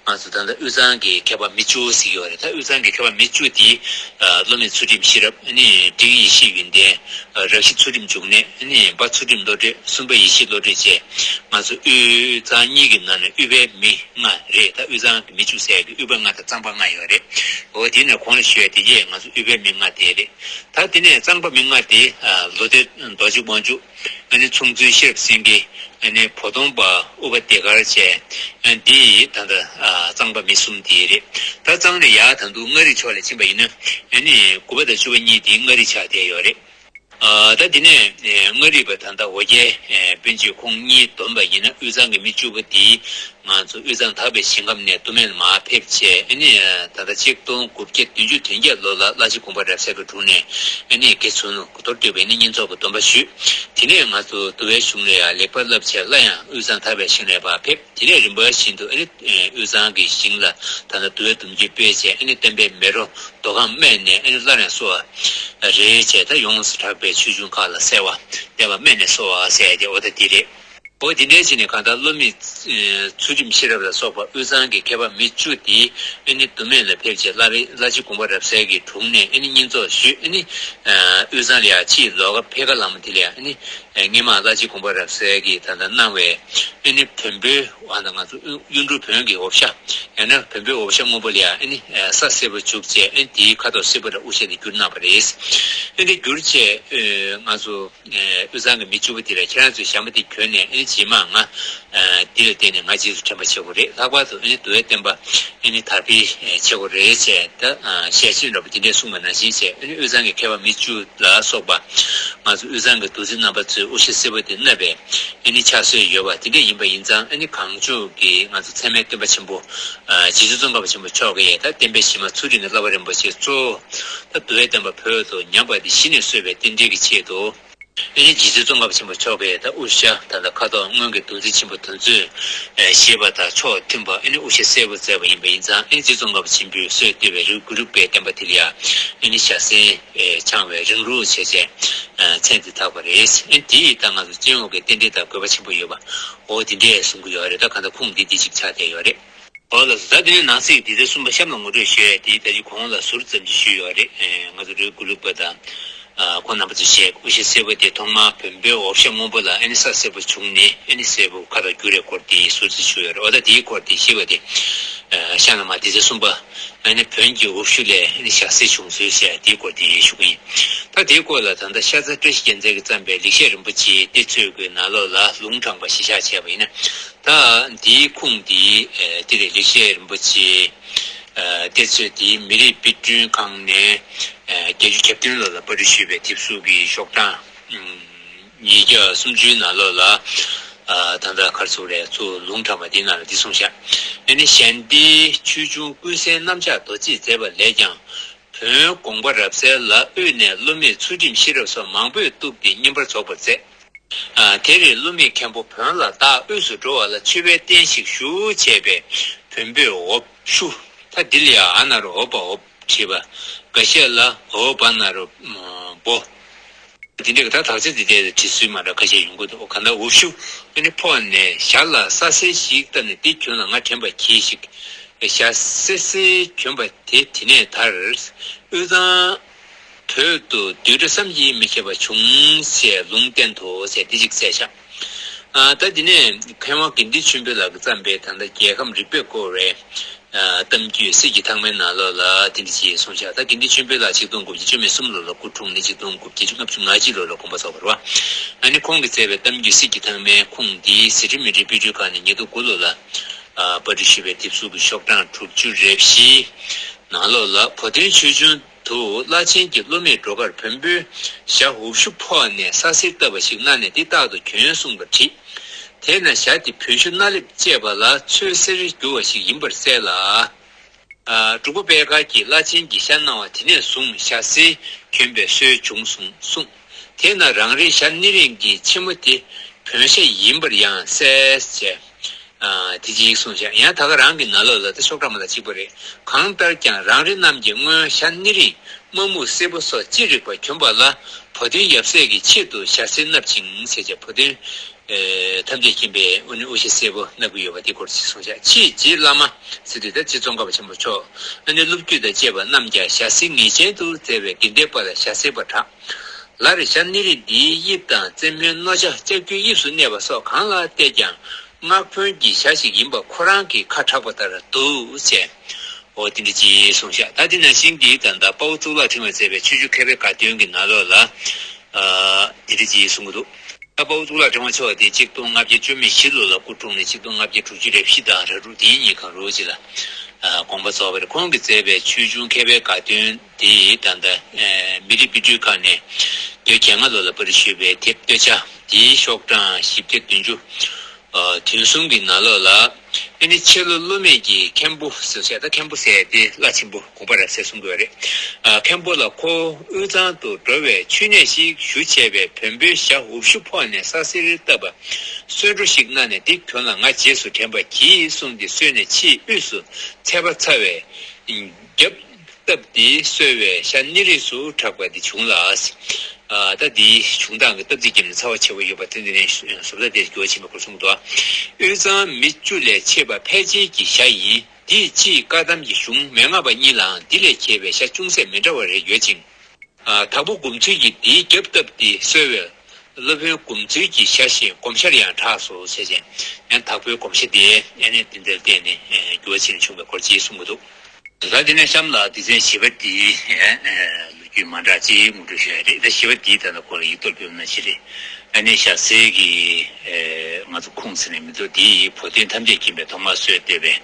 ང་ཚོ་ད་ལྟ་དབུས་གཙང་གི་མཁས་པ་མི་བཅུ་ཟེར་གྱི་ཡོད་རེད། ད་དབུས་གཙང་གི་མཁས་པ་མི་བཅུ་དེ་སློབ་མའི་ཚུལ་ཁྲིམས་ཤེས་རབ། ཨ་ནི་འབྲི་ཡེ་ཤེས་ཡོན་ཏན། རབ་ཞི་ཚུལ་ཁྲིམས་འབྱུང་གནས། ཨ་ནི་འབའ་ཚུལ་ཁྲིམས་བློ་གྲོས། གསུམ་པ་ཡེ་ཤེས་བློ་གྲོས་བཅས་ང་ཚོ་དབུས་གཙང་གཉིས་ཀྱི་ནང་ནས་དབུས་པའི་མི་ལྔ་རེད། ད་དབུས་གཙང་གི་མི་བཅུ་ཟེར་གྱི་དབུས་པ་ལྔ་དང་གཙང་པ་ལྔ་ཡོད་རེད། འོ་དེ་ནས་གོང་ལ་ཞུས་ཡ་དེ་གས་ང་ཚོ་དབུས་པའི་མི་ལྔ་དེ་རེད། ད་དེ་ནས་གཙང་པ་མི་ལྔ་དེ་ལོ་ཏོག་རྡོ་རྗེ་དབང་ཕྱུག་ཨ་ནི་ཚོང་བཙུན་ཤེས་རབ་སེང་གེ། ཨ་ནི་བོ་དོང་པ་ཨུ་པ་དེ་གར་བཅས། ཨ་འདི་ད་ལྟ་གཙང་པ་མི་གསུམ་དེ་རེད། ད་གཙང་ནས་ཡར་ད་དུང་མངའ་རིས་ཕྱོགས་ལ་ཕྱིན་པ་ཡིན་ན། ཨ་ནི་དགུ་པ་དང་བཅུ་པ་གཉིས་དེ་མངའ་རིས་ཆགས་བསྡད་ཡོད་རེད། ད་དེ་ནས་མངའ་རིས་པ་ད་ལྟ་འོ་བརྒྱལ་སྤུན་མཆེད་ཁོང་གཉིས་བསྡོམས་པ་ཡིན་ན། དབུས་གཙང་གི་མི་བཅུ་པོ་དེ་ང་ཚོ་དབུས་གཙང་དག་པའི་ཞིང་ཁམས་ནས་སྟོད་སྨད་ལ་མར་ཕེབས་བྱས། ཨ་ནི་ད་ལྟ་ཆིག་སྟོང་དགུ་བརྒྱ་བདུན་ཅུ་དོན་བརྒྱད་ལོ་ལ་བླ་སྤྱི་དགོངས་པ་རབ་གསལ་གྱི་དྲུང་ནས་ཨ་ནི་དགེ་ཚུལ་སློང་། མདོར་བསྡུས་པ་ཡིན་ན་བསྙེན་རྫོགས་ཀྱི་སྡོམ་པ་ཞུས། དེ་ནས་ང་ཚོ་འདུལ་བའི་གཞུང་ལ་ཡང་ལེགས་པར་བསླབས་བྱས་སླར་ཡང་དབུས་གཙང་དག་པའི་ཞིང་ལ་ཕར་ཕེབས། དེ་ནས་རིམ་པ་བཞིན་དུ་ཨ་ནི་དབུས་གཙང་གི་ཞིང་ལ་ད་ལྟ་འདུལ་བའི་སྡོམ་རྒྱུན་སྤེལ་བྱས། ཨ་ནི་བསྟན་པའི་མེ་རོ་མདོ་ཁམས་སྨད་ནས་ཨ་ནི་སླར་ཡང་གསོ་བ་རེད་བྱས། ད་ཡོངས་སུ་གྲགས་པའི་ཆོས་འབྱུང་ཁག་ལ་གསལ་བ། བསྟན་པ་སྨད་ནས་གསོ་བ་ཟེར་ཏེ་འོ་ད་འདི་རེད། འོ་དེ་འདྲའི་ཕྱིར་ནས་གང་ལྟར་སློབ་མའི་ཚུལ་ཁྲིམས་ཤེས་རབ་ལ་སོགས་པ་དབུས་གཙང་གི་མཁས་པ་མི་བཅུ་དེ་ཨ་ནི་འདུལ་སྨད་ལ་ཕེབས་བྱས་བླ་རེ་བླ་སྤྱི་དགོངས་པ་རབ་གསལ་གྱི་དྲུང་ནས་ཨ་ནི་བསྙེན་རྫོགས་ཞུས། ཨ་ནི་དབུས་གཙང་ལ་ཡང་ཕྱིའི་ལོགས་ཀ་ཕེབས་ཀ་ལམ་དེ་ལ་ཡང་ཨ་ནི། སྔོན་མ་བླ་སྤྱི་དགོངས་པ་རབ་གསལ་གྱིས་ད་ལྟ་གནང་བའི་ཨ་ནི་བོན་པོའི་འོ་ད་ང་ཚོ་གཡུ་འབྲུག་བོན་གྱི་འོབས་ཤ། ཡང་ན་བོན་པོའི་འོབས་ཤ་སྔོན་པོ་ལ་ཡང་ཨ་ནི་ས་སེར་པོ་བྱུགས་བྱས། ཨ་ནི་དེའི་ཁ་དོག་སེར་པོ་ལ་དབུ་ཞྭ་དེ་བསྒྱུར་གནང་བ་རེད། ཨ་ནི་བསྒྱུར་བྱས་ང་ཚོ་དབུས་གཙང་གི་མི་བཅུ་པོ་དེ་ལ་ཁྱེད་རང་ཚོའི་ཞྭ་མོ་དེ་གྱོན་ནས་ཨ་ནི། རྗེས་མ་ང་འདི་ལ་བརྟེན་ནས་ང་རྗེས་སུ་དྲན་པ་བྱེད་དགོས་རེད། ལྷག་པར་དུ་ཨ་ནི་འདུལ་བའི་བསྟན་པ་ཨ་ནི་དར་སྤེལ་བྱེད་དགོས་རེད་ཅེས་ད་ཞལ་ཆེམས་འདྲ་པོ་འདི་འདྲས་གསུངས་པ་ནང་བཞིན་བྱས། ཨ་ནི་དབུས་གཙང་གི་མཁས་པ་མི་བཅུ་ལ་སོགས་པ་ང་ཚོ་དབུས་གཙང་གི་མདོ་ཚིག་རྣམ་པ་ཚོས་དབུ་ཞྭ་སེར་པོ་དེ་མནབས་པའི་ཨ་ནི་ཕྱག་སྲོལ་ཡོད་པ་དེ་འདྲས་ཡིན་པ་ཡིན་ཙང་། ཨ་ནི་གངས་ལྗོངས་ཀྱི་ང་ཚོ་ཚད་མའི་སྟོན་པ་ཆེན་པོ་རྗེ་བཙུན་ཙོང་ཁ་པ་ཆེན་པོ་མཆོག་གིས་ད་བསྟན་པའི་གཞི་མ་ཚུལ་ཁྲིམས་ཀྱི་བསླབ་པ་རིམ་པ་བཞི་གཙོ་བོ་ད་འདུལ་བའི་བསྟན་པ་བོད་དུ་ཉམས་པ་དེ་གཞི་ནས་གསོ་བའི་རྟེན་འབྲེལ་གྱི་ཆེད་དུ། ཨ་ནི་རྗེ་བཙུན་ཙོང་ཁ་པ་ཆེན་པོ་མཆོག་གིས་ད་དབུ་ཞྭ་ད་ལྟ་ཁ་དོག་སྔོན་གྱི་བདུད་རྩི་ཆེན་པོ་དེ་ཚོས་ཨེ་བཞེས་པ་དང་ཕྱོགས་མཐུན་པ། ཨ་ནི་དབུ་ཞྭ་སེར་པོ་མཛད་པ་ཡིན་པ་ཡིན་ཙང་། ཨ་ནི་རྗེ་བཙུན་ཙོང་ཁ་པ་ཆེན་པོས་སྲོལ་གཏོད་པའི་རིའུ་གུ་རུ་པའི་བསྟན་པ་དེ་ལ་ཡང་ཨ་ནི་ཞྭ་སེར་ཨེ་འཆང་བའི་རིང་ལུགས་བྱས་བྱས་ཨེ་མཚན་དེ་བཏགས་པ་རེད། ཨ་ནི་དེ་ཡིས་ད་ང་ཚོ་སྤྱི་ཡོངས་ཀྱི་རྟེན་འབྲེལ་དང་དགོས་པ་ཆེན་པོ་ཡོད་པ་འོ་དེ་འདྲས་གསུང་གི་ཡོད་རེད། ད་གང་ལྟར་ཁུངས་འདི་འདི་གཅིག་ཆགས་བསྡད་ཡོད་རེད། འོ་ལགས་སོ། ད་དེ་ནས་ནང་གསེས་ཀྱི་དེབ་ཐེར་གསུམ་པ་གཤམ་ལ་ངོ་སྤྲོད་ཞུ་ཡས་དེ་ད་ཅི་གོང་ལ་ཟུར་ཙམ་ཅིག་ཞུས་ཡོད་རེད། ཨེ་ང་ཚོ་རིའུ་གུ་རུ་པ་དང་ཨ་ཁོང་རྣམ་པ་ཚོས་བཤད། དབུ་ཞྭ་སེར་པོ་དེ་ཐོག་མར་བོན་པོའི་འོབས་ཤ་སྔོན་པོ་ལ་ཨ་ནི་ས་སེར་པོ་བྱུང་ནས་ཨ་ནི་སེར་པོ་ཁ་དོག་བསྒྱུར་བའི་སྐོར་དེ་ཟུར་ཙམ་ཞུས་ཡོད་རེད། འོ་ད་དེའི་སྐོར་དེ་ཞུས་པ་དེ་ཨ་གཤམ་ལ་མར་དེབ་ཐེར་གསུམ་པ་ཨ་ནི་བོན་གྱི་འོབས་ཤུ་ལས་ཨ་ནི་ཞྭ་སེར་བྱུང་ཚུལ་ཟེར་དེའི་སྐོར་དེ་ཞུ་གི་ཡིན། ད་དེའི་སྐོར་ལ་ད་ལྟ་ཤར་རྩ་བཀྲ་ཤིས་རྒྱལ་མཚན་གྱིས་བརྩམས་པའི་ལེགས་བཤད་རིན་པོ་ཆེའི་གཏེར་མཛོད་ཀྱི་ནང་ལོགས་ལ་ལུང་དྲངས་པ་གཞིར་བཞག་བྱས་པ་ཡིན་ན། ད་འདིའི་ཁུངས་འདི་ཨེ་འདི་རེད། ལེགས་བཤད་རིན་པོ་ཆེ་ཨེ་གཏེར་མཛོད་འདིའི་མི་རིགས་དཔེ་སྐྲུན་ཁང་ནས་ཨེ་བརྒྱད་ཅུ་གྱ་བདུན་ལོ་ལ་པར་སྐྲུན་ཞུས་པའི་དེབ་གཟུགས་ཀྱི་ཤོག་གྲངས་ཨམ་ཉིས་བརྒྱ་སུམ་ཅུའི་ནང་ལོགས་ལ་ཨ་ད་ལྟ་ག་རེ་ཟེར་དགོས་རེད། ཚུར་ལུང་དྲངས་པ་འདིའི་ནང་ལ་འདི་གསུངས་བཞག་ཨ་ནི་གཞན་སྡེའི་ཆོས་འབྱུང་ཀུན་གསལ་གནམ་ལྕགས་རྡོ་རྗེས་མཛད་པ་ལས་ཀྱང་། བོན་དགོངས་པ་རབ་གསལ་ལ་དབུས་ནས་བསླུ་མེད་ཚུལ་ཁྲིམས་ཤེས་རབ་སོགས་མང་པོས་གཏུགས་ཏེ་བསྙེན་པར་རྫོགས་པར་མཛད། ཨ་དེར་བསླུ་མེད་མཁན་པོ་བོན་ལ་བདག་དབུས་སུ་འགྲོ་བ་ལ་མཆོད་པའི་རྟེན་ཞིག་ཞུ་བྱས་པའི་བོན་པོའི་འོབས་ཤུ། ད་འདི་ལ་ཡང་ཨ་ན་རོ་འོ་བ་འོབ་བྲིས་པ། འགའ་ཤས་ལ་འོ་བ་ན་རོ་འབོ། འདི་འདྲའི་ད་དག་ཆ་འདི་འདྲའི་བྲིས་ཚུལ་མ་འདྲ་ཁ་ཤས་ཡོང་གི་འདུག་གང་ལྟར་འོབས་ཤུ་ཨ་ནི་ཕོག་ནས་ཞྭ་ལ་ས་སེར་ཞིག་བཏབ་ནས་འདི་གྱོན་ལ་ང་དྲན་པ་གྱིས་ཤིག་ཞྭ་སེར་སེར་གྱོན་པ་དེ་དེ་ནས་དར། དབུས་གཙང་བོད་དུ་བདུད་འདྲེ་བསམ་གྱིས་མི་ཁྱབ་པ་བྱུང་ཞེས་ལུང་བསྟན་ཏོ་ཞེས་འདི་ཅིག་གསལ་བཞག་ཨ་ད་འདི་ནས་མཁས་དབང་དགེ་འདུན་ཆོས་འཕེལ་ལགས་ཀྱིས་བརྩམས་པའི་ད་ལྟ་རྒྱལ་ཁམས་རིག་པས་བསྐོར་བའི་ཨ་གཏམ་རྒྱུད་གསེར་གྱི་ཐང་མའི་ནང་ལོགས་ལ་དེ་འདྲ་ཅིག་གསུངས་བཞག་ད་དགེ་འདུན་ཆོས་འཕེལ་ལགས་ཆིག་སྟོང་དགུ་བརྒྱ་བཅུ་མེད་གསུམ་ལོ་ལ་སྐུ་འཁྲུངས་ནས་ཆིག་སྟོང་དགུ་བརྒྱ་བརྒྱད་ཅུ་ལྔ་བཅུ་ལོ་ལ་དགོངས་པ་རྫོགས་པ་རེད་བ། ཨ་ནི་ཁོང་གིས་མཛད་པའི་གཏམ་རྒྱུད་གསེར་གྱི་ཐང་མའི་ཁུངས་འདི་ཟི་ཁྲི་མི་ཁྲི་དཔེ་སྐྲུན་ཁང་ནས་ཉིས་སྟོང་དགུ་ལོ་ལ་ཨ་པར་སྐྲུན་ཞུས་པའི་དེབ་གཟུགས་ཀྱི་ཤོག་གྲངས་དྲུག་ཅུ་རེ་བཞིའི་ནང་ལོགས་ལ། བོ་དོན་ཆོས་འབྱུང་དུ་བླ་ཆེན་གྱི་སློབ་མས་འགྲོ་ཁར་བོན་པོའི་ཞྭ་འོབས་ཤུ་ཕོག་ནས་ས་སེར་བཏབ་པ་ཞིག་གནང་ནས་འདི་རྟག་ཏུ་གྱོན་གསུངས་པར་བྲིས། དེས་ན་ཞྭ་དེ་བོན་ཤུ་སྣ་ལེབ་བཅས་པ་ལ་ཚོས་སེར་བསྒྱུར་བ་ཞིག་ཡིན་པར་གསལ་ལ། ཨ་འབྲུག་པ་པད་དཀར་གྱིས་བླ་ཆེན་གྱི་ཞྭ་གནང་བ་དེ་ནས་བཟུང་ཞྭ་སེར་གྱོན་པའི་སྲོལ་བྱུང་གསུངས་གསུངས། དེས་ན་རང་རེའི་ཞྭ་སྣེ་རིང་གི་ཕྱི་མོ་དེ་བོན་ཞྭ་ཡིན་པར་ཡང་གསལ་བྱས། ཨ་དེ་ཅིག་གསུངས་བཞག་ཡང་ད་ག་རང་གི་ནང་ལོགས་ལ་ད་ཤོག་གྲངས་མ་དང་གཅིག་པ་རེད། གང་ལྟར་ཀྱང་རང་རེ་རྣམས་ཀྱིས་སྔོན་ཞྭ་སྣེ་རིང་དམར་སྨུག་སེར་པོ་སོགས་ཅི་རིགས་པ་གྱོན་པ་ལ་བོ་དོན་ཡབ་སྲས་ཀྱི་ཆེད་དུ་ཞྭ་སེར་མནབ་ཅིང་ཟེར་བྱས། བོ་དོན་ཨེ་ཐམས་ཅད་མཁྱེན་པའི་དབུ་ནི་དབུ་ཞྭ་སེར་པོ་མནབ་ཀྱི་ཡོད་པ་དེ་སྐོར་ཞིག་གསུངས་བཞག་ཆེས་རྗེ་བླ་མ་ཟེར་དུས་ད་རྗེ་ཙོང་ཁ་པ་ཆེན་པོ་མཆོག་ཨ་ནི་སློབ་བརྒྱུད་དང་བཅས་པ་རྣམས་ཀྱང་ཞྭ་སེར་ངེས་ཅན་དུ་མཛད་པས་དགེ་ལྡན་པ་ལ་ཞྭ་སེར་པ་གྲགས། ལར་ཞྭ་སྣེ་རིང་འདིའི་དབྱིབས་དང་རྩེ་མོའི་རྣོ་ཆ་ལྕགས་ཀྱུའི་དབྱིབས་སུ་གནས་པ་སོགས་གང་ལ་བལྟས་ཀྱང་སྔགས་བོན་གྱི་ཞྭ་ཞིག་ཡིན་པ་ཁོ་རང་གིས་ཁ་གྲགས་པ་ལྟར་འདུག་ཅེས། འོ་དེ་འདྲ་ཅིག་གསུངས་བཞག་ད་དེ་ནང་བཞིན་གྱི་ད་ལྟ་དཔའ་བོ་གཙུག་ལག་ཕྲེང་བས་མཛད་པའི་ཆོས་འབྱུང་མཁས་པའི་དགའ་སྟོན་གྱི་ནང་ལོགས་ལ་ཨ་དེ་འདྲ་ཅིག་གསུང་གི་འདུག་ད་དཔའ་བོ་གཙུག་ལག་ཕྲེང་བ་མཆོག་དེ་ཆིག་སྟོང་ལྔ་བརྒྱ་བཅུ་མེད་བཞི་ལོ་ལ་སྐུ་འཁྲུངས་ནས་ཆིག་སྟོང་ལྔ་བརྒྱ་དྲུག་ཅུ་རེ་བཞི་དང་རེ་དྲུག་དེའི་གཉིས་གང་རུང་ཅིག་ལ་ཨ་དགོངས་པ་རྫོགས་པ་རེད། ཁོང་གིས་མཛད་པའི་ཆོས་འབྱུང་མཁས་པའི་དགའ་སྟོན་དེ་ད་ལྟ་ཨ་མི་རིགས་དཔེ་སྐྲུན་ཁང་ནས་སྟོད་བརྒྱད་ལྔ་ལོ་ལ་པར་ཞུས་པའི་དེབ་སྟོད་ཆ་དེའི་ཤོག་གྲངས་བཞི་བརྒྱ་བདུན་ཅུ། ཨ་དོན་གསུམ་གྱི་ནང་ལོགས་ལ། ཨ་ནི་ཕྱི་ལོ་སློབ་མས་ཀྱིས་མཁན་པོ་ཟེར་བཤད། ད་མཁན་པོ་ཟེར་ཏེ་བླ་ཆེན་པོ་དགོངས་པ་རབ་གསལ་གསུང་གི་ཡོད་རེད། ཨ་མཁན་པོ་ལ་ཁོ་དབུས་གཙང་དུ་འགྲོ་བའི་མཆོད་གནས་ཤིག་ཞུ་བྱས་པས་བོན་པོའི་ཞྭ་འུབ་ཞུ་ཕོག་ནས་ས་སེར་བཏབ་པ་གསོལ་འགྲོ་ཞིག་གནང་ནས་འདི་གྱོན་ལ་ང་རྗེས་སུ་དྲན་པ་གྱིས་གསུངས་ཏེ་གསོལ་ནས་ཕྱིའི་དབུས་སུ་ཚད་པ་ཚ་བའི་རྒྱབ་བཏབ་སྟེ་གསོལ་བའི་ཞྭ་སྣེ་རིས་སུ་གྲགས་པ་འདི་བྱུང་ལ། ཨ་ད་འདིའི་བྱུང་སྟངས་ཀྱི་སྟབས་བདེ་རྒྱབ་ནས་ཚ་བ་ཆེ་བ་ཡོད་པ་དེ་འདི་ནས་བཟོ་ལྟ་དེར་འགྱུར་བ་ཕྱིན་པ་སྐོར་གསུངས་འདུག་དབུས་གཙང་མི་བཅུ་ལས་མཆེད་པ་ཕལ་ཆེར་གྱི་ཞྭ་ཡིན། འདིའི་སྤྱིའི་བཀའ་གདམས་ཀྱི་གཞུང་མན་ངག་པ་གཉིས་ལའང་འདི་ལས་གྱེས་པའི་ཞྭ་ཅུང་ཟད་མི་འདྲ་བ་རེ་ཡོད་ཅིང་། ཨ་དྭགས་པོ་སྒོམ་ཚུལ་གྱིས་འདིའི་རྒྱབ་བཏབ་སྟེ་གསོལ་བས་སློབ་དཔོན་སྒོམ་ཚུལ་གྱི་ཞྭ་ཞེས་སྒོམ་ཞྭར་ཡང་གྲགས་སོ་ཟེར་ཅིང་། ཡང་དྭགས་པོའི་སྒོམ་ཞྭ་དེ་ཨ་ནི་འདི་འདིར་བརྟེན་ནས་འགྱུར་བ་ཕྱིན་ནས་བྱུང་བའི་སྐོར་ཅིག་གསུང་གི་འདུག་ད་དེ་ནས་གཤམ་ལ་སྡེ་ཚན་བཞི་པ་འདིའི་ལོ་ རྒྱུད་མ་འདྲ་ཅིག་ངོ་སྤྲོད་ཞུ་ཡ་རེད། ད་བཞི་པ་འདིའི་ད་ལྟ་སྐོར་ལ་ཡིག་ཐོག་ཕེབས་ན་ཞིག་རེད། ཨ་ནི་ཞྭ་སེར་གྱི་ཨེ་ང་ཚོ་ཁུངས་ཟེར་ནས་མི་འདུག་འདིའི་བོད་དོན་ཐམས་ཅད་མཁྱེན་པའི་ཐོག་མར་སྲོལ་བཏོད་པའི་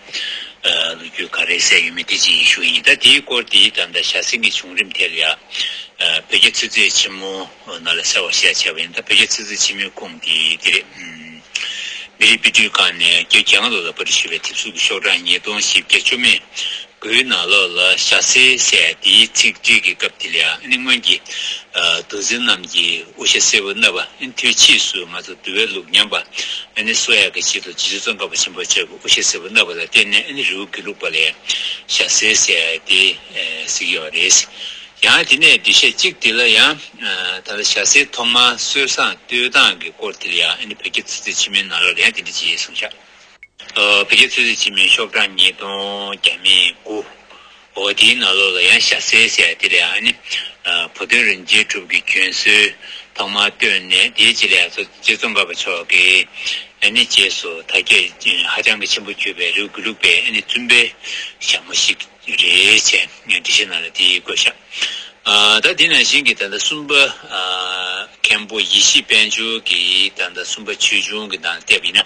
ཨ་ལོ་རྒྱུས་ག་རེ་གསལ་ཡོད་མེད་དེ་ཅིག་ཞུ་ཡིན། ད་དེའི་སྐོར་དེའི་ད་ལྟ་ཞྭ་སེར་གྱི་བྱུང་རིམ་དེ་ལ་ཡ་ཨ་བོད་རྒྱ་ཆོས་ཚོགས་ཆེན་མོ་ནང་ལ་གསལ་བར་བཤད་བྱས་པ་ཡིན། ད་བོད་རྒྱ་ཆོས་ཚོགས་ཆེན་མོའི་ཁུངས་དེ་དེ་རེད། ཨུམ། མི་རིགས་དཔེ་སྐྲུན་ཁང་ནས་བརྒྱད་ཅུ་གྱ་ལྔ་ལོ་ལ་པར་ཞུས་པའི་དེབ་གཟུགས་ཀྱི་ཤོག་གྲངས་ཉིས་སྟོང་བཞི་བརྒྱ་བཅུ་མེད་དགུའི་ནང་ལོགས་ལ་ཞྭ་སེར་ཟེར་དེའི་ཚིག་འགྲེལ་གྱི་སྐབས་དེ་ལ་ཡང་ཨ་ནི་སྔོན་གྱི་ཨ་གདུང་སྲས་རྣམས་ཀྱིས་དབུ་ཞྭ་སེར་པོ་མནབས་པ། ཨ་ནི་དུས་ཕྱིས་སུ་ང་ཚོ་འདུལ་བའི་ལུགས་ཉམས་པ་ཨ་ནི་གསོ་ཡག་གི་ཆེད་དུ་རྗེ་བཙུན་ཙོང་ཁ་པ་ཆེན་པོ་མཆོག་གིས་དབུ་ཞྭ་སེར་པོ་མནབས་པ་ལ་བརྟེན་ནས་ཨ་ནི་རི་བོ་དགེ་ལུགས་པ་ལ་ཡང་ཞྭ་སེར་ཟེར་དེ་ཨ་གཟིགས་ཡོད་རེད། ཡང་དེ་ནས་འགྲེལ་བཤད་གཅིག་དེ་ལ་ཡང་ཨ་ད་ལྟ་ཞྭ་སེར་ཐོག་མར་སྲོལ་བཟང་བཏོད་སྟངས་ཀྱི་སྐོར་དེ་ལ་ཡང་ཨ་ནི་བོད་རྒྱ་ཆོས་ཚོགས་ཆེན་མོའི་ནང་ལོགས་ལ་ཡང་དེ་འདྲ་ཅིག་གསུངས་ཤག་ཨ་བོད་རྒྱ་ཆོས་ཚོགས་ཆེན་མོའི་ཤོག་གྲངས་ཉིས་སྟོང་བརྒྱ་མེད་དགུ། འོ་དེའི་ནང་ལོགས་ལ་ཡང་ཞྭ་སེར་ཟེར་དེ་ལ་ཡང་ཨ་ནི་ཨ་བུ་སྟོན་རིན་ཆེན་གྲུབ་ཀྱི་རྒྱུན་སྲོལ་ཐོག་མར་བཏོད་ནས། དེའི་རྗེས་ལ་ཡང་རྗེ་ཙོང་ཁ་པ་མཆོག་གིས་ཨ་ནི་རྗེས་སུ་དར་རྒྱས་ཧ་ཅང་གི་ཆེན་པོ་གྱུར་པའི་རི་བོ་དགེ་ལུགས་པའི་ཨ་ནི་བཙུན་པའི་ཞྭ་མོ་ཞིག་རེད་ཅེས་འགྲེལ་བཤད་ནང་ལ་དེ་བཀོད་བཞག་ཨ་ད་དེ་ནང་བཞིན་གྱི་ད་ལྟ་གསུམ་པ་ཨ་མཁན་པོ་ཡེ་ཤེས་དཔལ་འབྱོར་གྱི་ད་ལྟ་གསུམ་པ་ཆོས་འབྱུང་གི་ནང་བལྟས་པ་ཡིན་ན།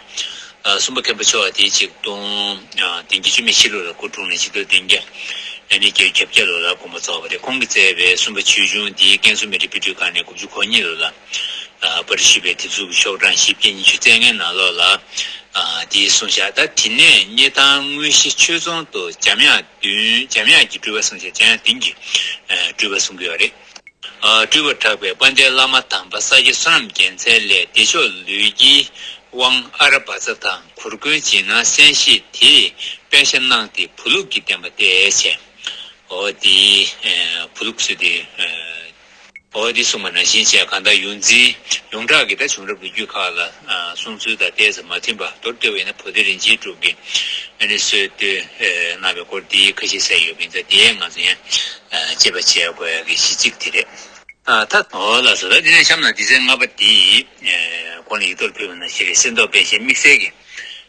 ཨ་གསུམ་པ་མཁན་པོ་མཆོག་དེ་ཆིག་སྟོང་ཨ་བདུན་བརྒྱ་བཅུ་མེད་བཞི་ལོ་ལ་སྐུ་འཁྲུངས་ནས་ཆིག་སྟོང་བདུན་བརྒྱ་ཨ་ནི་བརྒྱད་ཅུ་གྱ་བརྒྱད་ལོ་ལ་དགོངས་པ་རྫོགས་པ་རེད། ཁོང་གིས་མཛད་པའི་གསུམ་པ་ཆོས་འབྱུང་འདི་ཀན་སུའུ་མི་རིགས་དཔེ་སྐྲུན་ཁང་ནས་དགུ་བཅུ་གོ་གཉིས་ལོ་ལ་ཨ་པར་ཞུས་པའི་དེབ་གཟུགས་ཀྱི་ཤོག་གྲངས་བཞི་བརྒྱ་ཉི་ཤུ་རྩ་ལྔའི་ནང་ལོགས་ལ་ཨ་འདི་གསུངས་བཞག་ད་དེ་ནས་སྙེ་ཐང་དངོས་གཞི་ཆོས་རྫོང་དུ་འཇམ་དབྱངས་བདུན། འཇམ་དབྱངས་ཀྱི་སྤྲུལ་པ་གསུངས་བཞག་འཇམ་དབྱངས་བདུན་གྱི་ཨ་སྤྲུལ་པ་གསུང་གི་ཡོད་རེད། ཨ་སྤྲུལ་པར་གྲགས་པའི་དཔལ་ལྡན་བླ་མ་དམ་པ་ས་སྐྱ་བསོད་ནམས་རྒྱལ་མཚན་ལས་བདེ་མཆོག་ལུས་ཀྱི་དབང་ཨ་ར་བ་ཙ་དང་གུར་མགོན་སྦྱིས་ནག་གསན་བཞེས་དེས་པཎ་ཞྭ་གནང་སྟེ་བུ་ལུགས་ཀྱི་བསྟན་པ་གཏད་ཅེས། འོ་དེ་ཨ་བུ་ལུགས་ཟེར་དེ་ཨ་འོ་དེ་གསུངས་པ་ནང་བཞིན་བྱས། གང་ལྟར་ཡོངས་འཛིན་ཡོངས་གྲགས་ཀྱི་ད་བྱུང་རབས་ལོ་རྒྱུས་ཁག་ལ་ཨ་གསུང་ཚུལ་དང་ཏོག་ཙམ་མ་མཐུན་པ། མདོར་བསྡུས་པ་ཡིན་ན་བུ་སྟོན་རིན་ཆེན་གྲུབ་ཀྱིས་ཨ་ནི་སྲོལ་བཏོད་ཨ་གནང་བའི་སྐོར་དེ་ཁ་ཤས་གསལ་ཡོད་པ་ཡིན་ཙང་། དེ་ང་ཚོ་ཡང་ཨ་དཔྱད་པ་བྱེད་དགོས་ཡག་གི་གཞི་གཅིག་དེ་རེད། ཨ་ད་འོ་ལགས་སོ། ད་དེ་ནས་གཤམ་ལ་སྡེ་ཚན་ལྔ་པ་འདི་ཨ་ཁོང་ལ་ཡིག་ཐོག་ཕུལ་བ་ནང་བཞིན་རེད། གསེར་མདོག་པཎ་ཞྭའི་དམིགས་བསལ་གྱི་